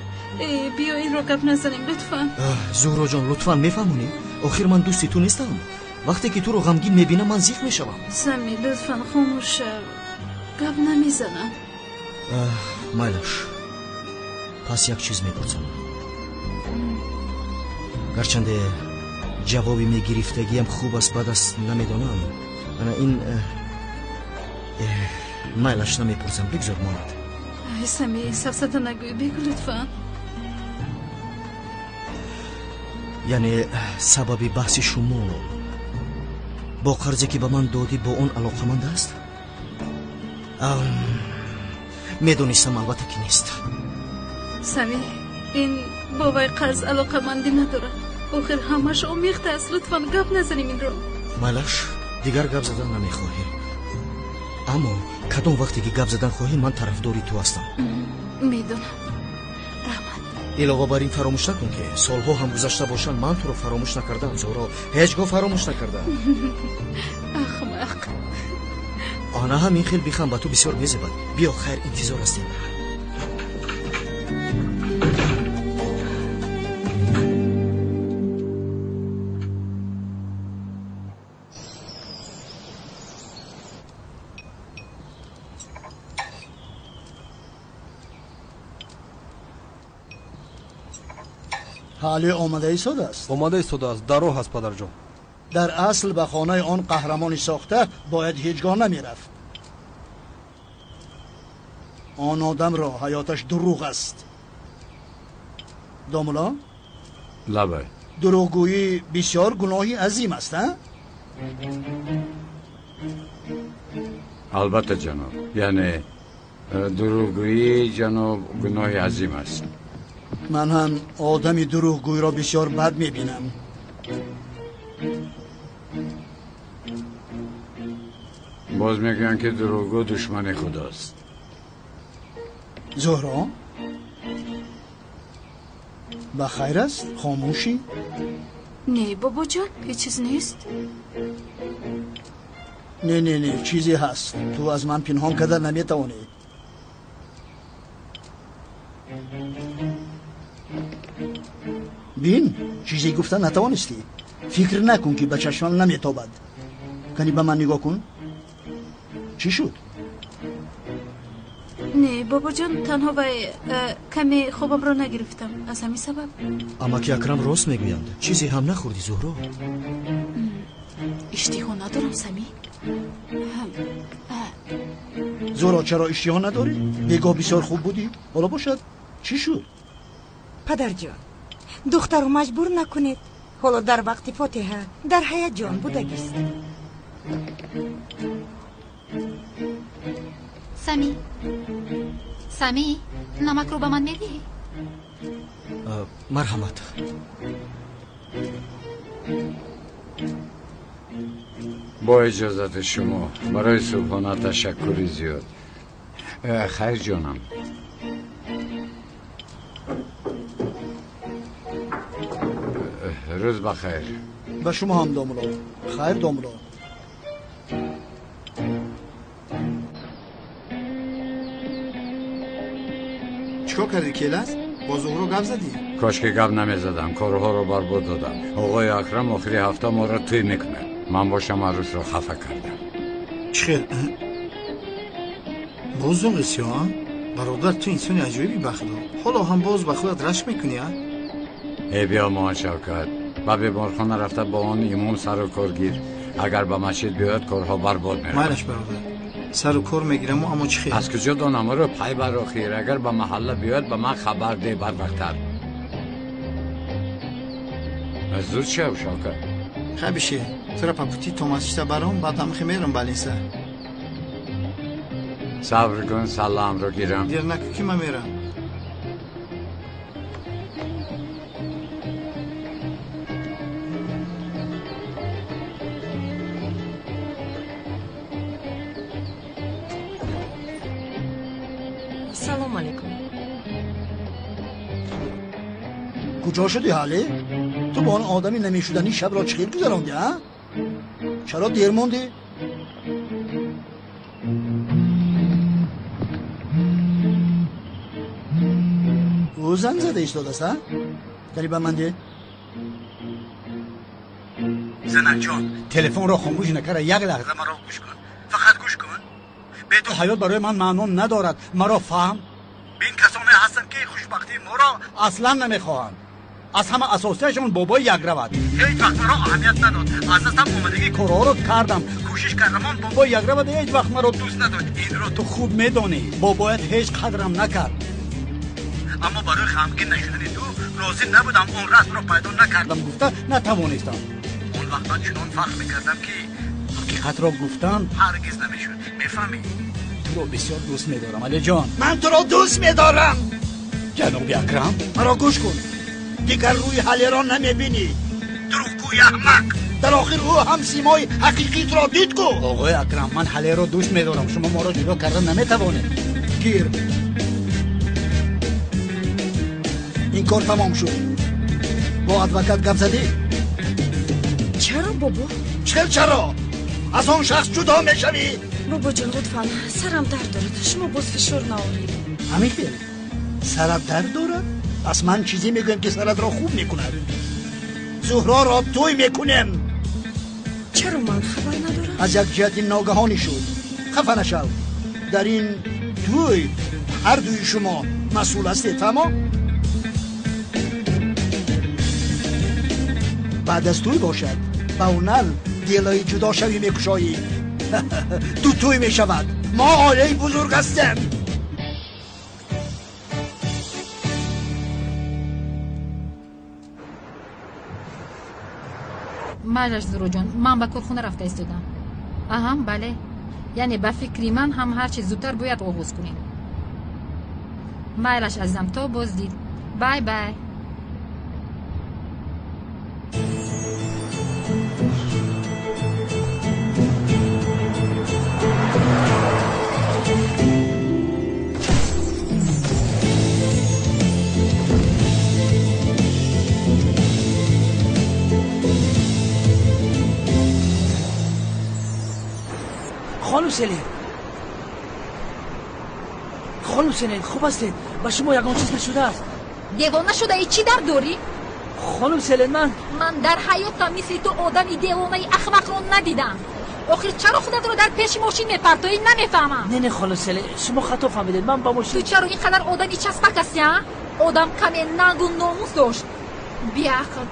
Биё инро гап назанем, лутфан. Зуҳроҷон, лутфан мефаҳмонӣ? Охир ман дӯсти ту нестам. Вақте ки туро ғамгин мебинам, ман зиқ мешавам. Сами, лутфан хомӯш шав. Гап намезанам. Майлаш, пас як чиз мепурсам. Гарчанде ҷавоби мегирифтагиам хуб аст, бад аст, намедонам. Ана ин майлаш, намепурсам, бигзор монад. Сами, сафсата нагӯй, бигӯ лутфан. Яъне сабаби баҳси шумо бо қарзе ки ба ман додӣ, бо он алоқаманд аст? Медонистам, албатта ки нест. Сами, ин бо вай қарз алоқамандӣ надорад. Охир ҳамаш омехта аст. Лутфан гап назанем инро. Майлаш, дигар гап задан намехоҳем. Аммо кадом вақте ки гап задан хоҳӣ, ман тарафдори ту ҳастам. Медонам. Раҳмат. Илова бар ин фаромӯш накун, ки солҳо ҳам гузашта бошанд, ман туро фаромӯш накардаам, Зуҳро. Ҳеҷ гоҳ фаромӯш накардаам. Ахмақ. Ана ҳам ин хел бихан, ба ту бисёр мезебад. Биё, хайр, интизор ҳастем. Ҳали омада истодааст? Омада истодааст, дар роҳ аст, падарҷон. Дар асл ба хонаи он қаҳрамони сохта бояд ҳеҷ гоҳ намерафт. Он одамро ҳаёташ дурӯғ аст. Домуло? Лабай. Дурӯғгӯӣ бисёр гуноҳи азим аст, а? Албатта, ҷаноб. Яъне дурӯғгӯӣ, ҷаноб, гуноҳи азим аст. Ман ҳам одами дурӯғгӯйро бисёр бад мебинам. Боз мегӯянд, ки дурӯғгӯ душмани худост. Зуҳро, ба хайр аст? Хомӯшӣ? Не, бобоҷон, ҳеҷ чиз нест. Не, не, не, чизе ҳаст. Ту аз ман пинҳон карда наметавонӣ. Бин, чизе гуфта натавонистӣ. Фикр накун, ки ба чашмам наметобад. Кани ба ман нигоҳ кун. Чӣ шуд? Не, бобоҷон, танҳо вай каме хобамро нагирифтам. Аз ҳамин сабаб. Амаки Акрам рост мегӯянд. Чизе ҳам нахӯрдӣ, Зуҳро? Иштиҳо надорам, Самӣ. Зуҳро, чаро иштиҳо надорӣ? Бегоҳ бисёр хуб будӣ. Ҳоло бошад, чӣ шуд? Падарҷон, духтарро маҷбур накунед. Ҳоло дар вақти фотиҳа дар ҳаяҷон будагист. Самӣ, Самӣ, намакро ба ман медиҳӣ? Марҳамат. Бо иҷозати шумо барои субҳона ташаккури зиёд. Хайр ҷонам. Рӯз ба хайр. Ба шумо ҳам, домулло. Хайр, домулло. Чикор кардӣ, Келас? Бо Зуҳро гап задӣ? Кошки гап намезадам, корҳоро барбод додам. Оғои Акрам охири ҳафта моро тӯй мекунад. Ман бошам арӯсро хафа кардам. Чӣ хел? Боз зоғи сиёҳ, а? Бародар, ту инсони аҷоибӣ, ба худо. Ҳоло ҳам боз ба худат рашк мекунӣ, а? Э, биё моҳ Шавкат. Ба беморхона рафта бо он имом сару кор гир. Агар ба масҷид биёяд, корҳо барбод меравад. Майлаш, бародар. Сару кор мегираму, аммо чӣ хел? Аз куҷо донам ӯро пай бар охир. Агар ба маҳалла биёяд, ба ман хабар деҳ барвақттар. Зуд шав, Шавкат. Хай биши, тура па пути то масҷида баром, баъд ҳамхе мерам балинса. Сабр кун, салламро гирам. Дер накун ки ман мерам. Салом алейкум. Куҷо шудӣ, ҳалӣ? Ту бо он одами намешуданӣ шабро чӣ хел гузарондӣ, а? Чаро дер мондӣ? Ӯ занг зада истодааст, а? Кани ба ман де. Занакҷон, телефонро хомӯш накарда як лаҳза маро гӯш кун. Фақат гӯш кун. Бе ту ҳаёт барои ман маъно надорад. Маро фаҳм. Бин касоне ҳастанд ки хушбахтии моро аслан намехоҳанд. Аз ҳама асосияшон бобои як равад. Ҳеҷ вақт маро аҳамият надод. Аз дастам омадагии корҳоро кардам. Кӯшиш кардам, он бобои як равад ҳеҷ вақт маро дӯст надошт. Инро ту хуб медонӣ. Бобоят ҳеҷ қадрам накард. Аммо барои ғамгин нашудани ту розӣ набудам. Он расмро пайдо накардам, гуфта натавонистам. Он вақт ман чунон фахр мекардам ки ҳақиқатро гуфтан ҳаргиз намешуд. Мефаҳмӣ? Туро бисёр дӯст медорам, Алиҷон. Ман туро дӯст медорам. Ҷаноби Акрам, маро гӯш кун. Дигар рӯи ҳалеро намебинӣ. Дурӯғгӯи аҳмақ. Дар охир ӯ ҳам симои ҳақиқитро дид ку. Оғои Акрам, ман ҳалеро дӯст медорам. Шумо моро ҷудо карда наметавонед. Гир. Ин кор тамом шуд. Бо адвокат гап задӣ? Чаро, бобо? Чӣ чаро? Аз он шахс ҷудо мешавӣ. Бобоҷон, лутфан, сарам дард дорад. Шумо боз фишор наоред. Ҳамин хел? Сарат дард дорад? Пас ман чизе мегӯям ки саратро хуб мекунад. Зуҳроро тӯй мекунем. Чаро ман хабар надорам? Аз як ҷиҳати ногаҳонӣ шуд. Хафа нашав. Дар ин тӯй ҳар дуи шумо масъул ҳастед, фаҳмо? Баъд аз тӯй бошад, ба ҳунар делои ҷудошавӣ мекушоӣ. Ду тӯй мешавад. Мо оилаи бузург ҳастем. Майлаш, Зуҳроҷон, ман ба корхона рафта истодам. Аҳам, бале. Яъне ба фикри ман ҳам ҳарчи зудтар бояд оғоз кунем. Майлаш, азизам, то боздид. Бай бай. خانم سلین، خانم سلین، خوب هستید؟ با شما یگان چیز نشده است؟ دیوانه شده ای؟ چی در داری؟ خانم سلین، من در حیاتم مثل تو آدم دیوانه احمق رو ندیدم. Охир чаро худатро дар пеши мошин мепартоӣ, намефаҳмам. Не, не, хола Селе, шумо хато фаҳмидед, ман ба мошин. Ту чаро ин қадар одами часпак ҳастӣ, а? Одам каме нангу номус дошт. Беақл.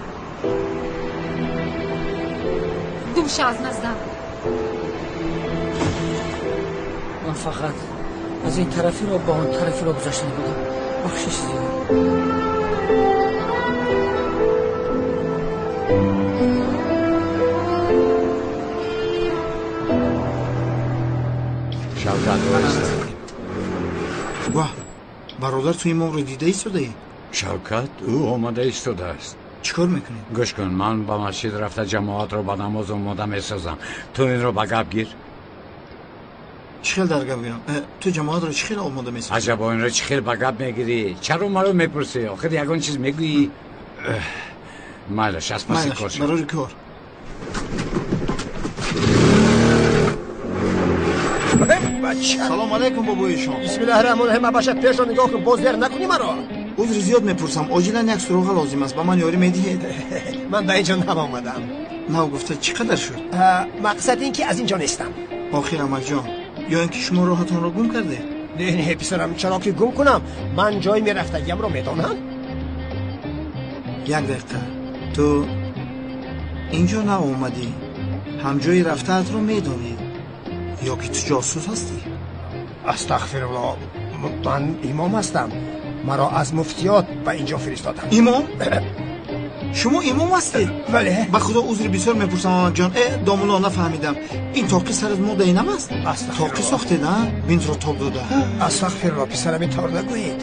Гум ша аз наздам. Ман фақат аз ин тарафиро ба он тарафиро гузашта будам. Бахшиш зиёд. Шавкат, вайста. Ваҳ, бародар, ту имомро дида истодаӣ? Шавкат, ӯ омада истодааст. Чӣ кор мекунӣ? Гӯш кун, ман ба масҷид рафта ҷамоатро ба намоз омода месозам. Ту инро ба гап гир. Чӣ хел дар гап гирам? Ту ҷамоатро чӣ хел омода месозӣ? Аҷаб, инро чӣ хел ба гап мегирӣ? Чаро маро мепурсӣ? Охир ягон чиз мегӯӣ. Майлаш, аз паси кор шав. Барори кор. Салом алайкум, бобои шом. Бисмиллаҳи раҳмони раҳим. Абаша, пешро нигоҳ кун, боз дер накунӣ маро. Узри зиёд мепурсам, оҷилан як суроға лозим аст, ба ман ёрӣ медиҳед? Ман ба ин ҷо нав омадам. Нав гуфта чӣ қадар шуд? Мақсад ин ки аз ин ҷо нестам. Охир амакҷон, ё ин ки шумо роҳатонро гум кардед? Не, не, писарам, чаро ки гум кунам? Ман ҷои мерафтагиамро медонам. Як дақиқа, ту ин ҷо нав омадӣ, ҳам ҷои рафтаатро медонӣ, ё ки ту ҷосус ҳастӣ? Астағфируллоҳ, ман имом ҳастам. Маро аз муфтиёт ба ин ҷо фиристоданд. Имом? Шумо имом ҳастед? Бале. Ба худо узри бисёр мепурсам, амакҷон. Домулло, нафаҳмидам. Ин тоқи сарат модаи нав аст? Тоқи сохтед, а? Бинтро тоб дода. Астағфируллоҳ, писарам, ин тор нагӯед.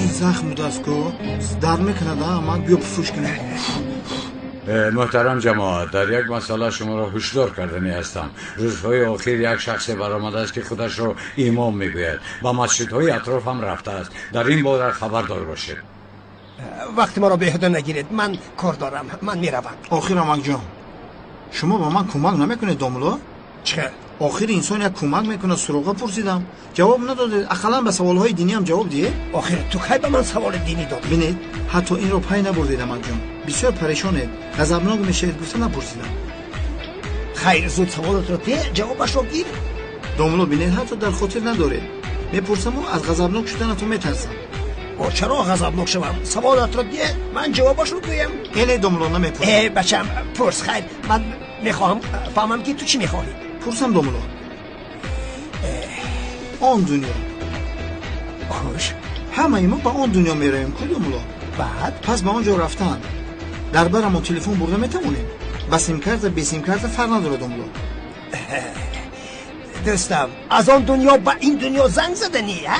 Ин захм будааст ку, дард мекунад, а? Амак, биё пуфуш кунем. Муҳтарам ҷамоат, дар як масъала шуморо ҳушдор карданӣ ҳастам. Рӯзҳои охир як шахсе баромадааст, ки худашро имом мегӯяд. Ба масҷидҳои атроф ҳам рафтааст. Дар ин бора хабардор бошед. Вақти маро беҳуда нагиред, ман кор дорам, ман меравам. Охир амакҷон, шумо ба ман кӯмак намекунед, домулло? Чӣ? Охир инсон як кӯмак мекунад. Суроға пурсидам, ҷавоб надодед. Ақаллан ба саволҳои диниам ҷавоб диҳед. Охир ту кай ба ман саволи динӣ додӣ? Бинед, ҳатто инро пай набурдед, амакҷон. Бисёр парешонед, ғазабнок мешавед, гуфта напурсидам. Хайр, зуд саволатро деҳ, ҷавобашро гир. Домулло, бинед, ҳатто дар хотир надоред. Мепурсаму аз ғазабнок шуданатон метарсам. О, чаро ғазабнок шавам? Саволатро деҳ, ман ҷавобашро гӯям. Эле, домулло, намепурсам. Э, бачам, пурс. Хайр, ман мехоҳам фаҳмам, ки ту чӣ мехоҳӣ. Пурсам, домулло. Он дунё. Хуш. Ҳамаи мо ба он дунё меравем, ку, домулло? Баъд? Пас ба он ҷо рафтан дар барамон телефон бурда метавонем? Ба симкарта, бесимкарта фарқ надорад, домулло. Дӯстам, аз он дунё ба ин дунё занг заданӣ, а?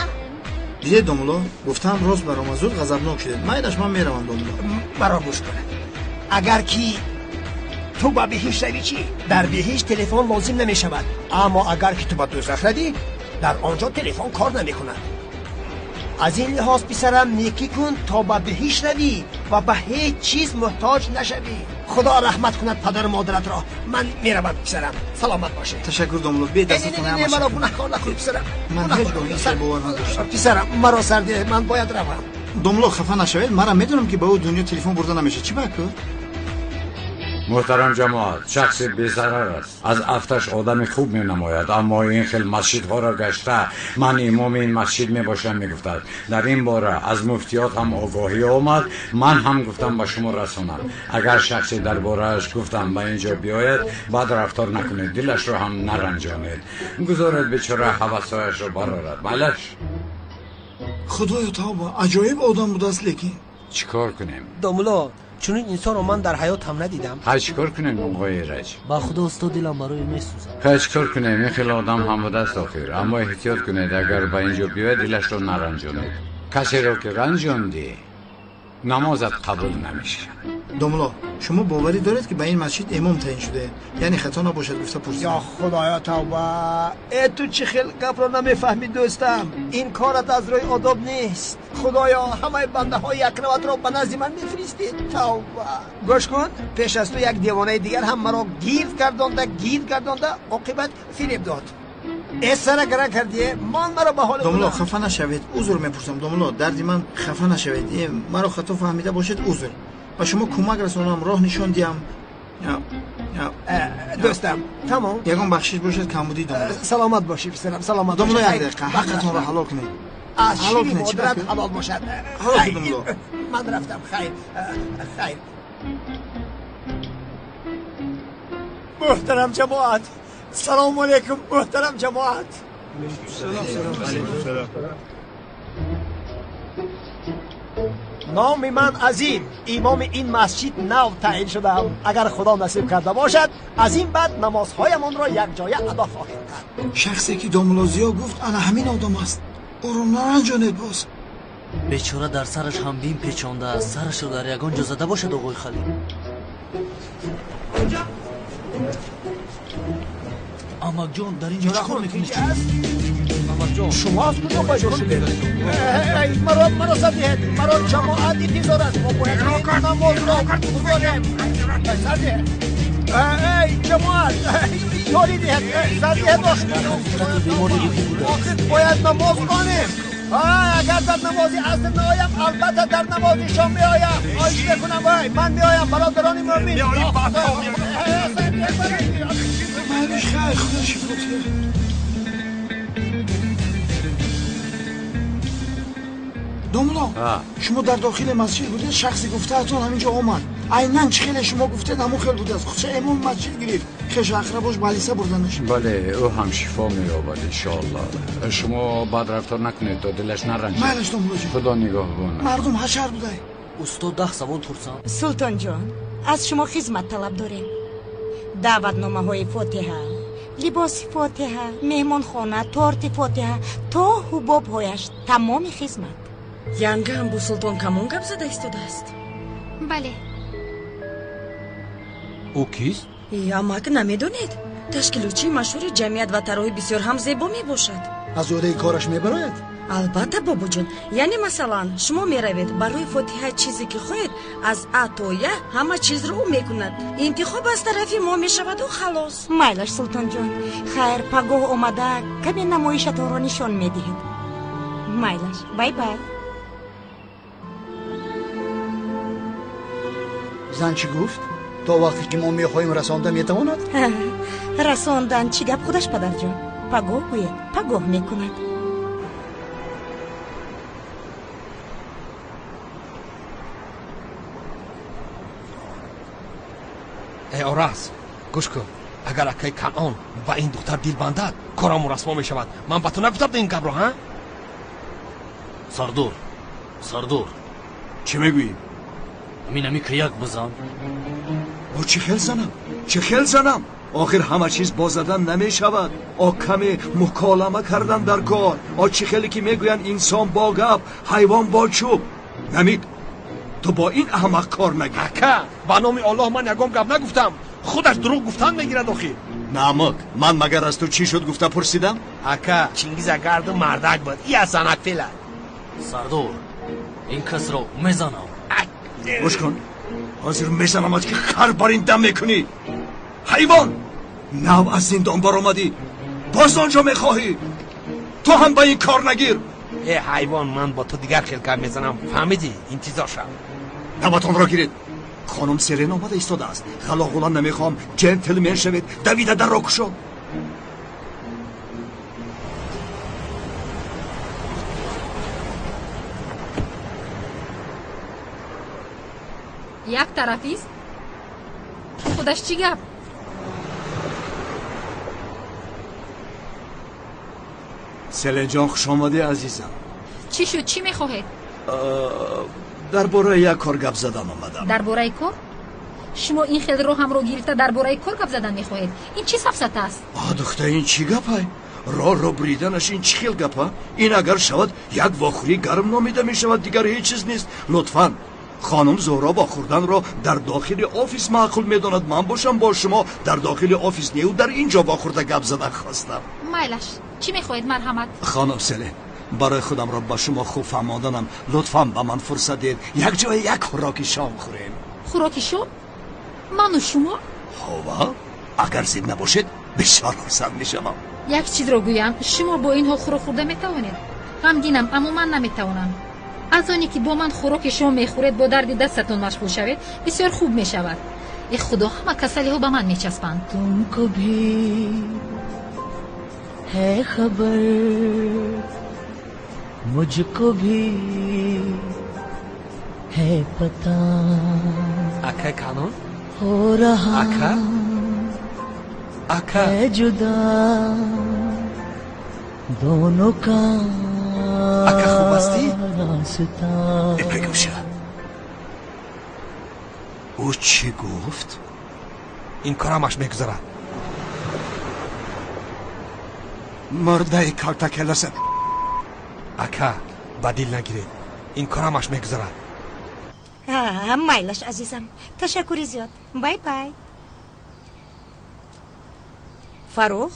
Дидед, домулло, гуфтаам рост баромад, зуд ғазабнок шудед. Майлаш, ман меравам, домулло. Маро гӯш кун. Агар ки ту ба биҳишт равӣ чӣ? Дар биҳишт телефон лозим намешавад. Аммо агар ки ту ба дӯзах равӣ, дар он ҷо телефон кор намекунад. Аз ин лиҳоз, писарам, некӣ кун, то ба биҳишт равӣ ва ба ҳеҷ чиз муҳтоҷ нашавӣ. Худо раҳмат кунад падару модаратро. Ман меравам, писарам, саломат бошед. Ташаккур, домулло. Бе дастатон Не, маро гунаҳкор накун, писарам. Ман ҳеҷ гоҳ ин хел бовар надоштам. Писарам, маро сар деҳ, ман бояд равам. Домулло, хафа нашавед, манам медонам, ки ба ӯ дунё телефон бурда намешавад. Чӣ баку? Муҳтарам ҷамоат, шахси безарар аст. Аз афташ одами хуб менамояд, аммо ин хел масҷидҳоро гашта ман имоми ин масҷид мебошам мегуфтад. Дар ин бора аз муфтиёт ҳам огоҳӣ омад, ман ҳам гуфтам ба шумо расонам. Агар шахсе дар борааш гуфтам ба ин ҷо биёяд, бад рафтор накунед, дилашро ҳам наранҷонед. Гузоред бечора ҳавасҳояшро барорад. Майлаш? Худоё тавба, аҷоиб одам будааст, лекин. Чӣ кор кунем? Домулло, чунин инсонро ман дар ҳаётам надидам. Хай, чӣ кор кунем, оғои Эраҷ? Ба худо, устод, дилам барои месӯзад. Хай, чӣ кор кунем? Ин хел одам ҳам будааст охир. Аммо эҳтиёт кунед, агар ба ин ҷо биёяд, дилашро наранҷонед. Касеро ки ранҷондӣ, намозат қабул намешавад. Домулло, шумо боварӣ доред, ки ба ин масҷид имом таъин шудаед? Яъне хато набошад гуфта пурсидам. Ё худоё тавба, э, ту чӣ хел гапро намефаҳмӣ, дӯстам? Ин корат аз рӯи одоб нест. Худоё, ҳамаи бандаҳои якраватро ба назди ман мефиристед. Тавба, гӯш кун, пеш аз ту як девонаи дигар ҳам маро гирд гардонда, гирд гардонда, оқибат фиреб дод. Э, сара гара кардие, мон маро ба ҳоли Домулло, хафа нашавед, узр мепурсам, домулло, дарди ман хафа нашавед. Маро хато фаҳмида бошед, узр. Ба шумо кӯмак расонам, роҳ нишон диҳам. Дӯстам, тамом. Ягон бахшиш бошад, камбудӣ домулло. Саломат бошӣ, писарам, саломат бошӣ. Домулло, як дақиқа, ҳаққатонро ҳалол кунед. Аз Ҳалол шири кунед, чӣ модарат бад? Ҳалол бошад. Ҳалол кунед, домулло. Ман рафтам, хайр, хайр. Муҳтарам ҷамоат, салому алайкум, муҳтарам ҷамоат. Номи ман Азим, имоми ин масҷид нав таъин шудаам. Агар Худо насиб карда бошад, аз ин баъд намозҳоямонро якҷоя адо хоҳем кард. Шахсе ки домулло Зиё гуфт, ана ҳамин одам аст. Ӯро наранҷонед боз. Бечора дар сараш ҳам бим печондааст. Сарашро дар ягон ҷо зада бошад, оғои Халил. Амакҷон, дар ин ҷо чӣ кор мекунед? Амакҷон, шумо аз куҷо пайдо шудед? Маро сар диҳед, маро ҷамоат интизор аст. Мо бояд намозро гузорем. Сар диҳед. Эй ҷамоат, ёрӣ диҳед, сар диҳед. Охир бояд намоз хонем. Агар дар намози аср наоям, албатта дар намози шом меоям. Хоҳиш мекунам, вай, ман меоям, бародарони мӯмин. Майлиш, хайр, Худо шифо диҳад. Домулло, шумо дар дохили масҷид будед, шахси гуфтаатон ҳамин ҷо омад. Айнан чӣ хеле шумо гуфтед, ҳамон хел будааст. Худша имом масҷид гирифт. Хешу ақрабош балиса бурданаш. Бале, ӯ ҳам шифо меёбад, иншоаллоҳ. Шумо бад рафтор накунед, то дилаш наранҷад. Майлаш, домуллоҷон. Худо нигаҳбон. Мардум ҳашар будай. Устод, 10 савол пурсам. Султонҷон, аз шумо хизмат талаб дорем. Даъватномаҳои фотиҳа, либоси фотиҳа, меҳмонхона, торти фотиҳа, то ҳубобҳояш, тамоми хизмат. Янгаам бо Султон Камон гап зада истодааст? Бале. Ӯ кист? Амак, намедонед? Ташкилотчии машҳури ҷамъият ва тарроҳи бисёр ҳам зебо мебошад. Аз ӯҳдаи кораш мебарояд? Албатта, бобоҷон. Яъне, масалан, шумо меравед барои фотиҳа чизе ки хоҳед, аз а то я ҳама чизро ӯ мекунад. Интихоб аз тарафи мо мешаваду халос. Майлаш, Султонҷон. Хайр, пагоҳ омада каме намоишатонро нишон медиҳед. Майлаш, бай бай. Зан чӣ гуфт? То вақте ки мо мехоҳем расонда метавонад? Расондан чӣ гап худаш, падарҷон? Пагоҳ гӯед, пагоҳ мекунад. Эй Ораз, гӯш кун. Агар акаи Канъон ба ин духтар дил бандад, корамон расво мешавад. Ман ба ту нагуфтам ин гапро, ҳа? Сардор, сардор. Чӣ мегӯӣ? Ҳамин ҳами ки як бизан. Бо чӣ хел занам? Чӣ хел занам? Охир ҳама чиз бо задан намешавад. О каме муколама кардан дар кор. О чӣ хеле ки мегӯянд, инсон бо гап, ҳайвон бо чӯб. Намид, ту бо ин аҳмақ кор нагир. Ака, ба номи Оллоҳ, ман ягон гап нагуфтам. Худаш дурӯғ гуфтан мегирад охир. Намук, ман магар аз ту чӣ шуд гуфта пурсидам? Ака, Чингиз агарду мардак буд, я занак фела. Сардор, ин касро мезанам. Гӯш кун, ҳозир мезанамат ки хар бар ин дам мекунӣ. Ҳайвон, нав аз зиндон баромадӣ, боз он ҷо мехоҳӣ. Ту ҳам ба ин кор нагир. Э ҳайвон, ман бо ту дигар хел гап мезанам, фаҳмидӣ? Интизор шав. Наватонро гиред. Хонум Селен омада истодааст. Ғалоғула намехоҳам, ҷентлмен шавед. Давида дарро кушо. Як тарафист? Худаш чӣ гап? Селенҷон, хушомадӣ, азизам. Чӣ шуд, чӣ мехоҳед? Дар бораи як кор гап задан омадам. Дар бораи кор? Шумо ин хел роҳамро гирифта дар бораи кор гап задан мехоҳед? Ин чӣ сафсата аст? А духта, ин чӣ гапай? Роҳро буриданаш ин чӣ хел гапа? Ин агар шавад, як вохӯрии гарм номида мешавад, дигар ҳеҷ чиз нест. Лутфан, хонум Зуҳро вохӯрданро дар дохили офис маъқул медонад. Ман бошам бо шумо дар дохили офис неу дар ин ҷо вохӯрда гап задан хостам. Майлаш, чӣ мехоҳед, марҳамат? Хонум Селен, барои худамро ба шумо хуб фаҳмонданам, лутфан ба ман фурсат диҳед як ҷое як хӯроки шом хӯрем. Хӯроки шом? Ману шумо? Ҳова, агар зид набошед, бисёр хурсанд мешавам. Як чизро гӯям, шумо бо инҳо хӯрок хӯрда метавонед? Ғамгинам, аммо ман наметавонам. Аз оне ки бо ман хӯроки шом мехӯред, бо дарди дастатон машғул шавед, бисёр хуб мешавад. Э худо, ҳама касалиҳо ба ман мечаспанд. तुमको भी है खबर, मुझको भी है पता। Акай Канон? हो रहा Ака? Ака? है जुदा दोनों का Ака, хуб ҳастӣ? रास्ता। Бегӯша, ӯ чӣ гуфт? Ин кор ҳамаш мегузарад. Мурдаи калтакеласа. Ака, ба дил нагиред, ин кор ҳамаш мегузарад. Майлаш, азизам, ташаккури зиёд, бай бай. Фаррух,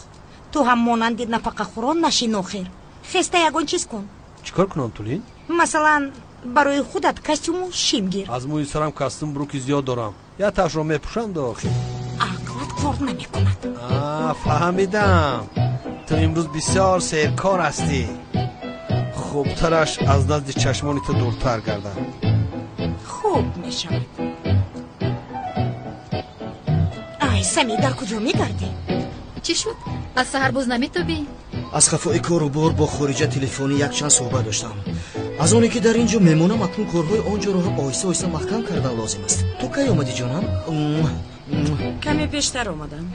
ту ҳам монанди нафақахӯрон нашин. Охир хеста ягон чиз кун. Чӣ кор кунам, Тулин? Масалан, барои худат костюму шим гир. Аз мӯи сарам костюм бруки зиёд дорам, якташро мепӯшам да охир. Ақлат кор намекунад. Фаҳмидам, ту имрӯз бисёр серкор ҳастӣ. Хубтараш аз назди чашмони ту дуртар гардам. Хуб мешавад. Ай, Сами, дар куҷо мегардӣ? Чӣ шуд, аз саҳар боз наметобӣ? Аз хафои кору бор бо хориҷа телефонӣ якчанд суҳбат доштам. Аз оне ки дар ин ҷо мемонам, акнун корҳои он ҷоро ҳам оҳиста оҳиста маҳкам кардан лозим аст. Ту кай омадӣ, ҷонам? Каме пештар омадам.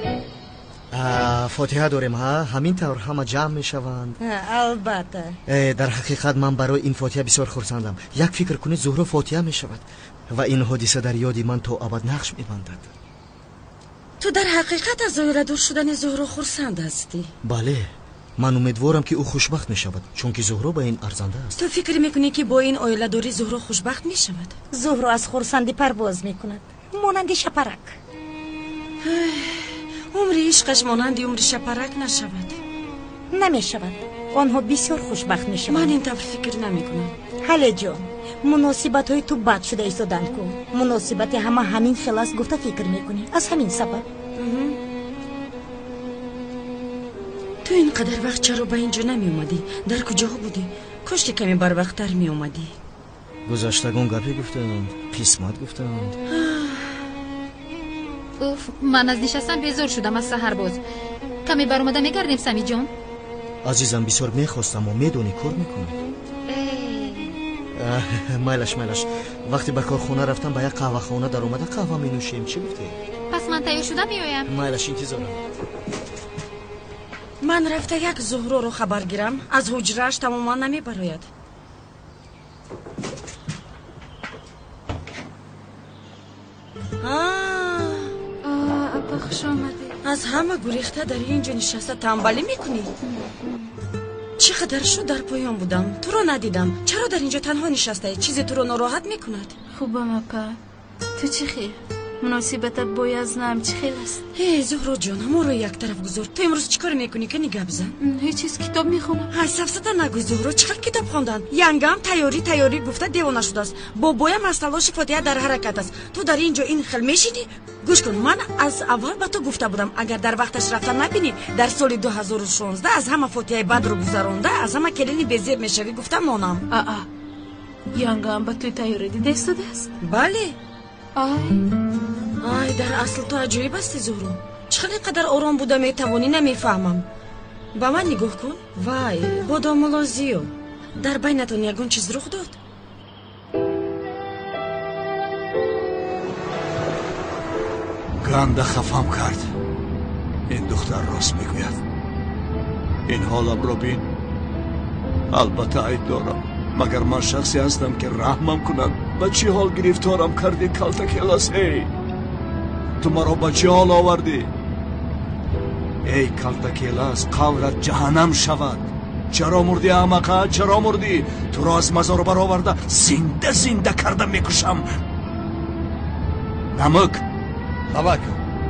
Фотиҳа дорем, ҳа? Ҳамин тавр ҳама ҷамъ мешаванд. Албатта. Дар ҳақиқат ман барои ин фотиҳа бисёр хурсандам. Як фикр кунед, Зуҳро фотиҳа мешавад ва ин ҳодиса дар ёди ман то абад нақш мебандад. Ту дар ҳақиқат аз оиладор шудани Зуҳро хурсанд ҳастӣ? Бале, ман умедворам, ки ӯ хушбахт мешавад, чунки Зуҳро ба ин арзанда аст. Ту фикр мекунӣ, ки бо ин оиладорӣ Зуҳро хушбахт мешавад? Зуҳро аз хурсандӣ парвоз мекунад, монанди шапарак. Умри ишқаш монанди умри шапарак нашавад. Намешавад, онҳо бисёр хушбахт мешаванд. Ман ин тавр фикр намекунам. Ҳале ҷон, муносибатҳои ту бад шуда истоданд ку. Муносибати ҳама ҳамин хел аст гуфта фикр мекунӣ, аз ҳамин сабаб. Ту ин қадар вақт чаро ба ин ҷо намеомадӣ? Дар куҷоҳо будӣ? Кошки каме барвақттар меомадӣ. Гузаштагон гапе гуфтанд, қисмат гуфтанд. Уф, ман аз нишастан безор шудам аз саҳар боз. Каме баромада мегардем, Самиҷон? Азизам, бисёр мехостам, аммо медонӣ, кор мекунам. Майлаш, майлаш, вақте ба корхона рафтам, ба як қаҳвахона даромада қаҳва менӯшем. Чӣ гуфтӣ? Пас ман тайёр шуда меоям. Майлаш, интизорам. Ман рафта як Зуҳроро хабар гирам, аз ҳуҷрааш тамоман намебарояд. Апа, хуш омадед. Аз ҳама гурехта дар ин ҷо нишаста тамбалӣ мекунӣ? Чӣ қадар шуд дар поён будам, туро надидам. Чаро дар ин ҷо танҳо нишастаӣ? Чизе туро нороҳат мекунад? Хубам, апа, ту чӣ хел? Муносибатат бо Язнам чӣ хел аст? Э, Зуҳроҷон, моро як тараф гузор. Ту имрӯз чӣ кор мекунӣ? Кани гап зан. Ҳеҷ чиз, китоб мехонам. Ай, сафсата нагӯй, Зуҳро, чӣ хел китоб хондан? Янгам тайёрӣ тайёрӣ гуфта девона шудааст. Бобоям аз талоши фотиҳа дар ҳаракат аст. Ту дар ин ҷо ин хел мешинӣ? Гӯш кун, ман аз аввал ба ту гуфта будам, агар дар вақташ рафта набинӣ, дар соли 2016 аз ҳама фотиҳаи бадро гузаронда, аз ҳама келини безеб мешавӣ, гуфта монам. Аа, янгам ба туй тайёрӣ дида истодааст? Бале. Ай. Ай, дар асл ту аҷоиб ҳастӣ, Зуҳро. Чӣ хел ин қадар ором буда метавонӣ, намефаҳмам. Ба ман нигоҳ кун. Вай, бо домулло Зиё дар байнатон ягон чиз рух дод? Ганда хафам кард. Ин духтар рост мегӯяд. Ин ҳоламро бин. Албатта айб дорам, магар ман шахсе ҳастам, ки раҳмам кунанд? Ба чӣ ҳол гирифторам кардӣ, калтакелас? Эй, ту маро ба чӣ ҳол овардӣ? Эй калтакелас, қаврат ҷаҳаннам шавад. Чаро мурдӣ, аҳмақа? Чаро мурдӣ? Туро аз мазор бароварда зинда зинда карда мекушам. Намук. Лабак.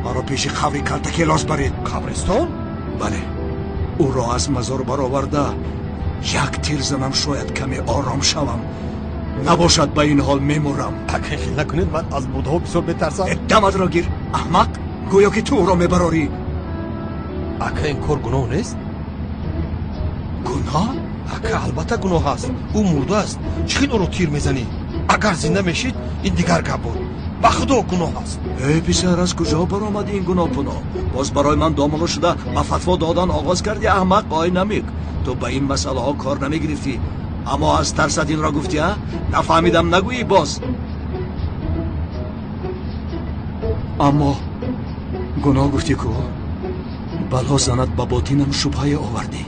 Маро пеши қабри калтакелос баред. Қабристон? Бале, ӯро аз мазор бароварда як тир занам, шояд каме ором шавам. Набошад, ба ин ҳол мемурам. Ака, хел накунед, ман аз мурдаҳо бисёр метарсам. Даматро гир, аҳмақ, гӯё ки ту ӯро мебарорӣ. Ака, ин кор гуноҳ нест? Гуноҳ? Ака, албатта гуноҳ аст. Ӯ мурда аст, чӣ хел ӯро тир мезанӣ? Агар зинда мешид, ин дигар гап буд. Ба худо гуноҳ аст. Эй писар, аз куҷо баромадӣ ин гуноҳ пуноҳ? Боз барои ман домулло шуда ба фатво додан оғоз кардӣ, аҳмақ. Ой намик, ту ба ин масъалаҳо кор намегирифтӣ, аммо аз тарсат инро гуфтӣ, а? Нафаҳмидам нагӯӣ боз. Аммо гуноҳ гуфтӣ ку, бало занад ба ботинам шубҳае овардӣ.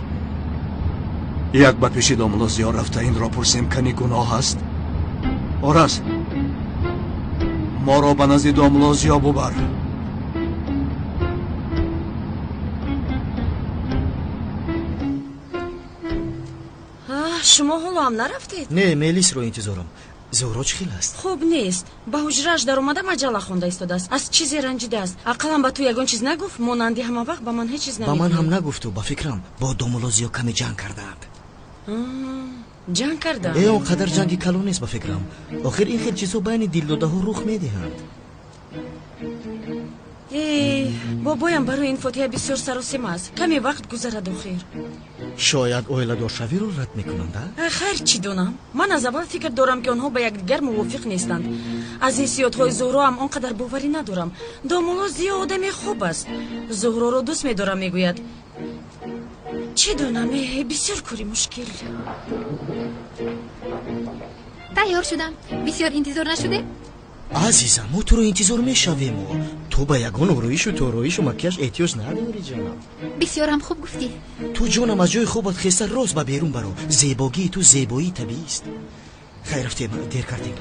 Як ба пеши домулло Зиё рафта инро пурсем, кани гуноҳ аст? Ораз, моро ба назди домулло Зиё бубар. Шумо ҳоло ҳам нарафтед? Не, Мелисро интизорам. Зуҳро чӣ хел аст? Хуб нест. Ба ҳуҷрааш даромада маҷалла хонда истодааст. Аз чизе ранҷидааст. Ақаллан ба ту ягон чиз нагуфт? Монанди ҳама вақт ба ман ҳеҷ чиз Ба ман намегӯяд. ҳам нагуфту, ба фикрам бо домулло Зиё каме ҷанг кардаанд. Ҷанг карданд? Э, он қадар ҷанги калон нест, ба фикрам. Охир ин хел чизҳо байни дилдодаҳо рух медиҳанд. Э, бобоям барои ин фотиҳа бисёр саросема аст. Каме вақт гузарад охир. Шояд оиладоршавиро рад мекунанд, а? Хайр, чӣ донам? Ман аз аввал фикр дорам, ки онҳо ба якдигар мувофиқ нестанд. Аз ҳиссиётҳои Зуҳро ҳам он қадар боварӣ надорам. Домулло Зиё одами хуб аст, Зуҳроро дӯст медорам, мегӯяд. Чӣ донам, э, бисёр кори мушкил. Тайёр шудам. Бисёр интизор нашудем? Азизам, мо туро интизор мешавему. Ту ба ягон ороишу тороишу макияж эҳтиёҷ надорӣ, ҷонам. Бисёрам хуб гуфтӣ. Ту, ҷонам, аз ҷои хобат хеста рост ба берун баро. Зебогии ту зебоии табиист. Хайр, рафтем, дер кардем.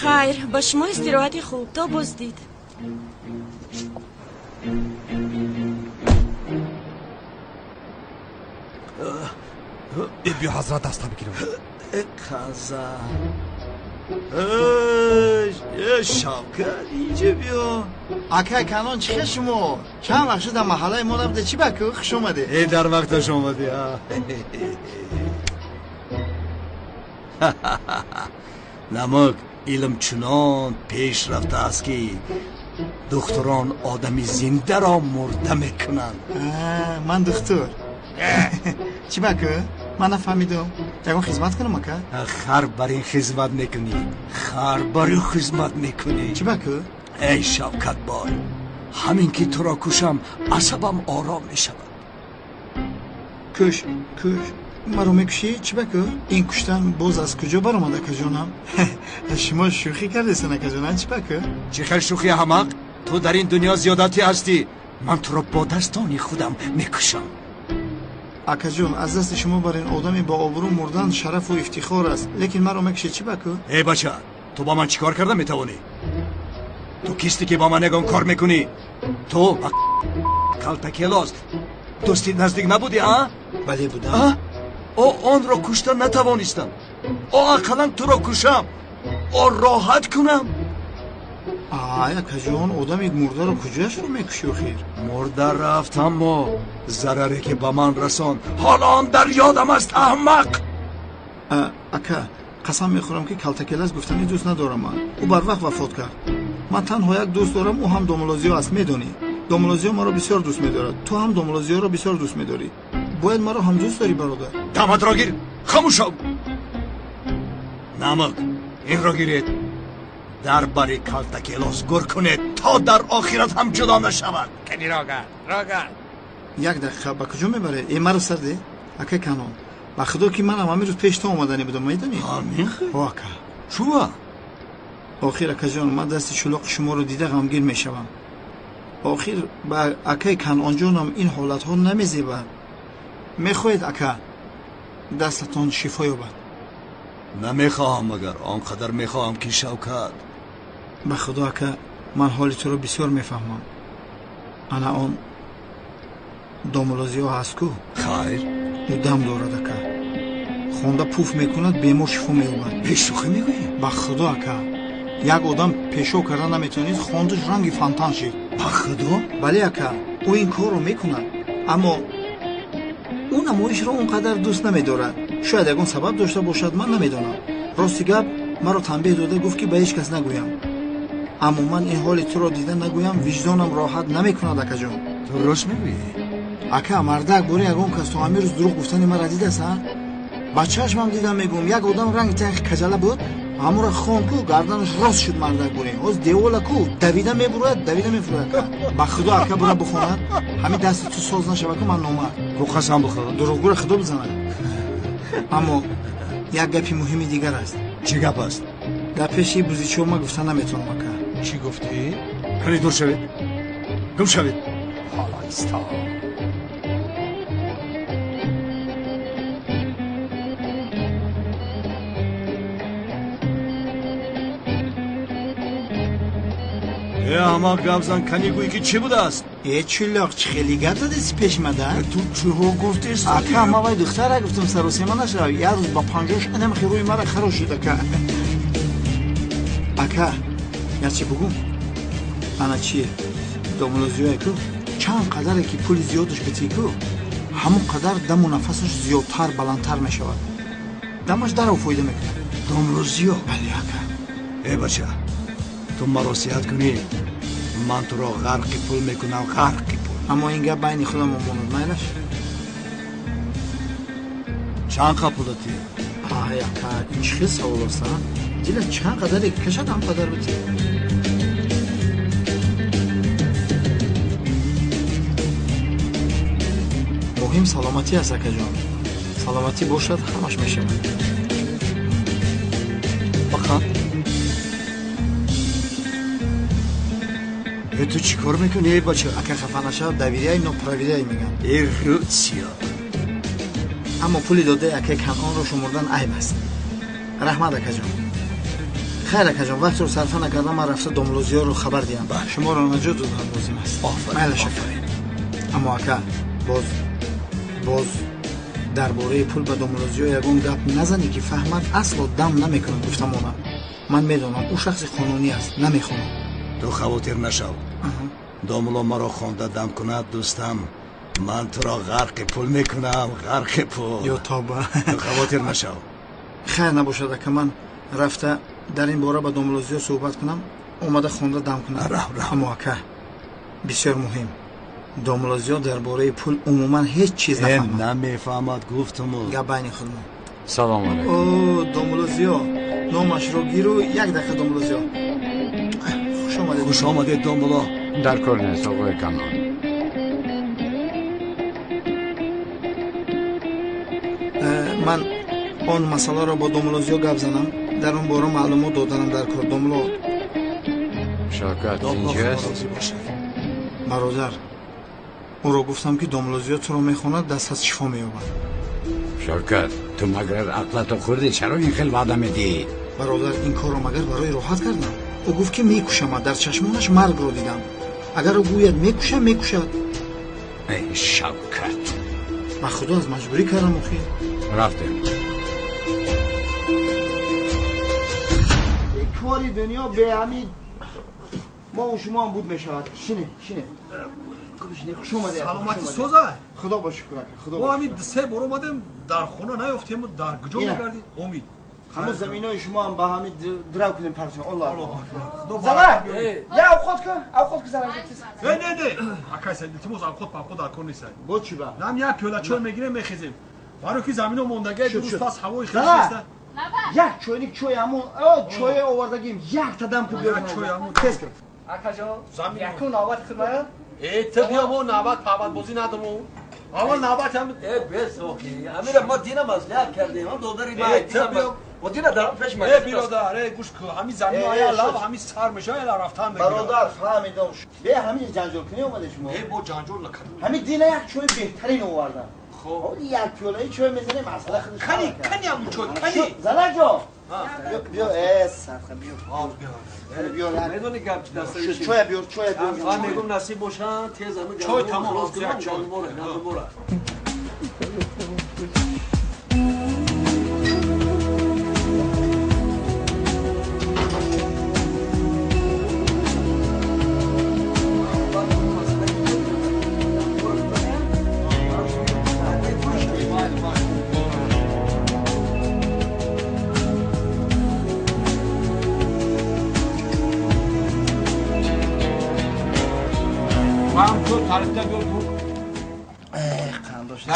Хайр, ба шумо истироҳати хуб, то боздид. Биё, ҳазрат, даста бигирам. Қаза, Шавкат, инҷа биё. Акай Канон, чӣ хел шумо? Чанд вақт шуд дар маҳаллаи мо набуде. Чӣ ба ку, хуш омадед. Э, дар вақташ омадӣ. Намак, илм чунон пеш рафтааст, ки духтурон одами зиндаро мурда мекунанд. Ман духтур? Чӣ ба ку, ман нафаҳмидам. Ягон хизмат кунам, ака? Хар бар ин хизмат мекунӣ, хар бар ин хизмат мекунӣ. Чӣ ба ку? Эй Шавкат бой, ҳамин ки туро кушам, асабам ором мешавад. Куш, куш, маро мекушӣ? Чӣ ба ку, ин куштан боз аз куҷо баромад, акаҷонам? Шумо шӯхӣ кардесан, акаҷонам, чӣ ба ку? Чӣ хел шӯхӣ, аҳмақ? Ту дар ин дунё зиёдатӣ ҳастӣ. Ман туро бо дастони худам мекушам. Акаҷон, аз дасти шумо бар ин одами бо обрӯ мурдан шарафу ифтихор аст, лекин маро мекушед, чӣ ба ку? Эй бача, ту ба ман чӣ кор карда метавонӣ? Ту кистӣ, ки бо ман ягон кор мекунӣ? Ту ба Калтакелос дӯсти наздик набудӣ, а? Бале, будам. О, онро кушта натавонистам. О, ақаллан туро кушам, о, роҳат кунам. Ай, акаҷон, одами мурдаро куҷояшро мекушӣ охир? Мурда рафт, аммо зараре ки ба ман расонд, ҳоло он дар ёдам аст, аҳмақ. Ака, қасам мехӯрам, ки Калтакелас гуфтани дӯст надорам ман. Ӯ барвақт вафот кард. Ман танҳо як дӯст дорам, ӯ ҳам домулло Зиё аст. Медонӣ, домулло Зиё маро бисёр дӯст медорад. Ту ҳам домулло Зиёро бисёр дӯст медорӣ. Бояд маро ҳам дӯст дорӣ, бародар. Даматро гир, хомӯш шав. Намак, инро гиред, дар бари Калтакелос гур кунед, то дар охират ҳам ҷудо нашавад. Кани роган, роган. Як дақиқа, ба куҷо мебаред? Э, маро сарде, акай Канон. Ба худо, ки манам ҳамин рӯз пеш то омадане будам, медонӣ? Ҳамин хел? О, ака. Чува? Охир, акаҷон, ман дасти чулоқи шуморо дида ғамгин мешавам. Охир ба акай Канонҷонам ин ҳолатҳо намезебад. Мехоҳед, ака, дастатон шифо ёбад? Намехоҳам, магар он қадар мехоҳам, ки Шавкат. Ба худо, ака, ман ҳоли туро бисёр мефаҳмам. Ана он домулло Зиё ҳаст ку? Хайр. Ӯ дам дорад, ака. Хонда пуф мекунад, бемор шифо меёбад. Бешӯхӣ мегӯӣ? Ба худо, ака, як одам пешоб карда наметавонист, хондаш, ранги фонтан шид. Ба худо? Бале, ака, ӯ ин корро мекунад, аммо ӯ намоишро он қадар дӯст намедорад. Шояд ягон сабаб дошта бошад, ман намедонам. Рости гап, маро танбеҳ дода гуфт, ки ба ҳеҷ кас нагӯям. Аммо ман ин ҳоли туро дида нагӯям, виҷдонам роҳат намекунад, акаҷон. Ту рост мегӯӣ? Ака, мардак, бори ягон кас то ҳамин рӯз дурӯғ гуфтани маро дидааст, а? Ба чашмам дидам, мегӯм. Як одам ранги танхи каҷала буд, Ҳамура хон ку, гарданаш рост шуд мардак бурем. Ҳоз девола ку, давида мебурояд, давида мефурояд. Ба худо ака бура бихонад, ҳамин дасти ту соз нашава ку ман номард. Ку қасам бихӯр. Дурӯғгӯра худо бизанад. Аммо як гапи муҳими дигар аст. Чӣ гап аст? Дар пеши бузичо ма гуфта наметавонам ака. Чӣ гуфтӣ? Кани дур шавед. Гум шавед. Ҳоло исто. Э, аҳмақ гапзан, кани гӯй ки чӣ будааст? Э, чулоқ, чӣ хеле гап задеси пешмада? Ту чиҳо гуфтест? Ака, ма вай духтара гуфтам саросема нашав. Як рӯз ба панҷош анам хирӯи мара харош шуд, ака. Ака, як чи бугум? Ана чие? Домулозиёе ку, чанд қадаре ки пули зиёдаш битӣ ку, ҳамон қадар даму нафасаш зиёдтар, баландтар мешавад. Дамаш дарав фоида мекунад. Домулозиё? Бале, ака. Э, бача, ту маро сиҳат кунӣ, ман туро ғарқи пул мекунам, ғарқи пул. Аммо ин гап байни худамон монад, майлаш? Чанд қа пул додӣ? Ай, ака, ин чӣ хел савол аст, а? Дилат чанд қадаре кашад, ҳам қадар битӣ. Муҳим саломатӣ аст, акаҷон. Саломатӣ бошад, ҳамаш мешавад. Бахан. Э, ту чӣ кор мекунӣ, эй бача? Ака, хафа нашав, доверяй, но проверяй мегӯям. Э, рӯсиё. Аммо пули додаи акаи Канъонро шумурдан айб аст. Раҳмат, акаҷон. Хайр, акаҷон, вақтро сарфа накардам, ман рафта домлозиёро хабар диҳам. Шуморо наҷот додан лозим аст. Майлаш, ака. Аммо ака, боз дар бораи пул ба домлозиё ягон гап назанӣ ки фаҳмад, асло дам намекунад гуфта монам. Ман медонам, ӯ шахси қонунӣ аст, намехонад. Ту хавотир нашав. Домуло маро хонда дам кунад, дӯстам. Ман туро ғарқи пул мекунам, ғарқи пул. Ё тоба. Ту хавотир нашав. Хайр набошад, ака, ман рафта дар ин бора ба домлозиё суҳбат кунам, омада хонда дам кунам. Раҳ, раҳ. Аммо ака, бисёр муҳим. Домлозиё дар бораи пул умуман ҳеҷ чиз нафаҳмад. Намефаҳмад, гуфтуму. Гап байни худмон. Салом алайкум. О, домлозиё, номашро гиру як дақиқа домлозиё. Хуш омадед. Хуш омадед, домуло. Дар кор нест, оғои Канъон. Ман он масъаларо бо домлозиё гап занам, дар он бора маълумот доданам дар кор, домло. Шавкат инҷост? Бародар, ӯро гуфтам ки домлозиё туро мехонад, даст аз шифо меёбад. Шавкат, ту магар ақлатро хӯрдӣ? Чаро ин хел ваъда медиҳӣ? Бародар, ин корро магар барои роҳат кардам? Ӯ гуфт ки мекушамад, дар чашмонаш маргро дидам. Агар ӯ гӯяд мекушам, мекушад. Эй, Шавкат, ба худо аз маҷбурӣ кардам охир. Рафтем. Кори дунё бе ҳамин мо у шумо ҳам буд мешавад. Шине, шине. Хуш омадед. Саломатӣ соза? Худо ба шукр, ака. Худо. Мо ҳамин се бор омадем, дар хона наёфтем, дар куҷо мегардӣ? Умид. Ҳамон заминои шумо ҳам ба ҳамин драв кунем парча. Аллоҳ. Зана, я авқот кун, авқот кун зана. Не, не, не. Акай саид, илтимос авқот павқот дар кор нест. Бо чӣ ба? Нам як пиёла чой мегирем, мехезем. Барои ки замино мондагай дуруст пас ҳавои хеле нест. Як чойник чой ҳамон, о чой овардагим, як та дам ку биёр. Чой ҳамон. Тез кун. Акаҷон, якум навбат хидмат. Э, ту биё мо навбат паватбозӣ надорем. Аввал навбат ҳам э бесохи. Амира мо дина маслиҳат кардем, ҳам додари ма. Мо дина дар пеш ма. Э биродар, э гӯш кун, ҳамин замин ая лав, ҳамин сар меша, ая рафтан мегирад. Бародар, фаҳмидам. Бе ҳамин ҷанҷол кунӣ омада шумо. Э бо ҷанҷол накардем. Ҳамин дина як чой беҳтарин овардам. Хоб, як пиёлаи чой мезанем, масъала худаш. Кани, кани ҳамун чой, кани. Занаҷон. Биё, э садқа биё. Биё, медонӣ гап чи даста чоя биёр, чоя биёр. Ман мегӯм насиб бошанд, тез ҳамин чой тамом, чой. Гандумора.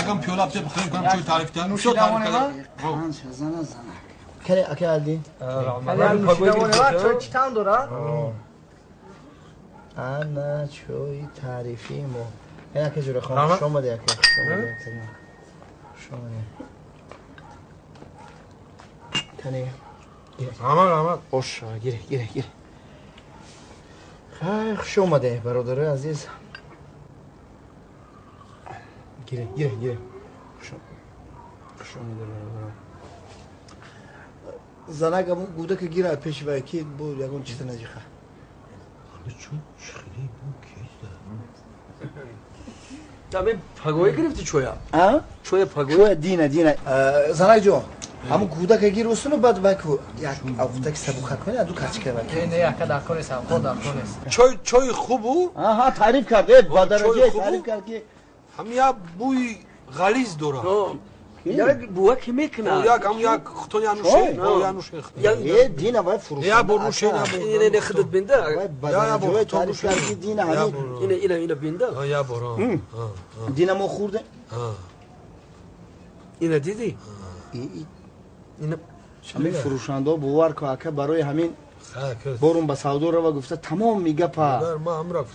Ягон пиёла бите бихӯрем, кунам чой таъриф кардам. Чой таъриф кардам. Зана, занак. Кане ака Алдин. Чой чӣ таъм дорад? Ана чои таърифии мо. Ака Ҷурахон, хуш омадӣ ака. Хуш омадӣ. Хуш омадӣ. Кане. Раҳмат, раҳмат. Бош, гире, гире, гире. Хай, хуш омадӣ, бародарои азиз. Гире, гире, гире. Хуш омадӣ, бародарон. Занак ҳамун гудака гирад пеши вай, ки бо ягон чиза наҷиха. Тами пагоя гирифти чоя? Чоя пагоя? Чоя дина, дина. Занак ҷон, ҳамун гудака гир усуну баъд вай ку як авқутаки сабука кунӣ, ду качка вай. Не, не, ака дар кор нест, авқот дар кор нест. Чой, чои хубу? Аҳа, таъриф кард, ба дараҷае таъриф кард ки ҳам як бӯи ғализ дорад. Як бува ки мекунад? Як ҳам як хутони анӯшед, анӯшед. Э, дина вай фурӯшанда. Я бор нӯшед, я бор. Ина ина худат бинда. Вай ба дараҷае таъриф кард ки дина ҳамин. Ина ина ина бинда. Я бор. Дина мо хӯрдем. Ина дидӣ? Ина ҳамин фурӯшандаҳо бовар ку ака, барои ҳамин борум ба савдо рава гуфта тамоми гапа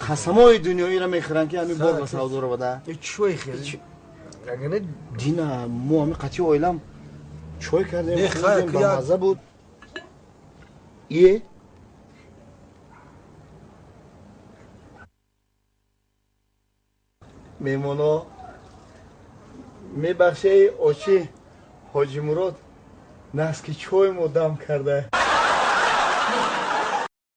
қасамои дунёиро мехӯранд ки ҳамин бор ба савдо рава да. Чой хеле. Дина мо ҳамин қатъи оилам чой кардем, хӯрдем, бамазза буд. Е меҳмоно, мебахшед, очи Ҳоҷи Мурод наски чой мо дам карда.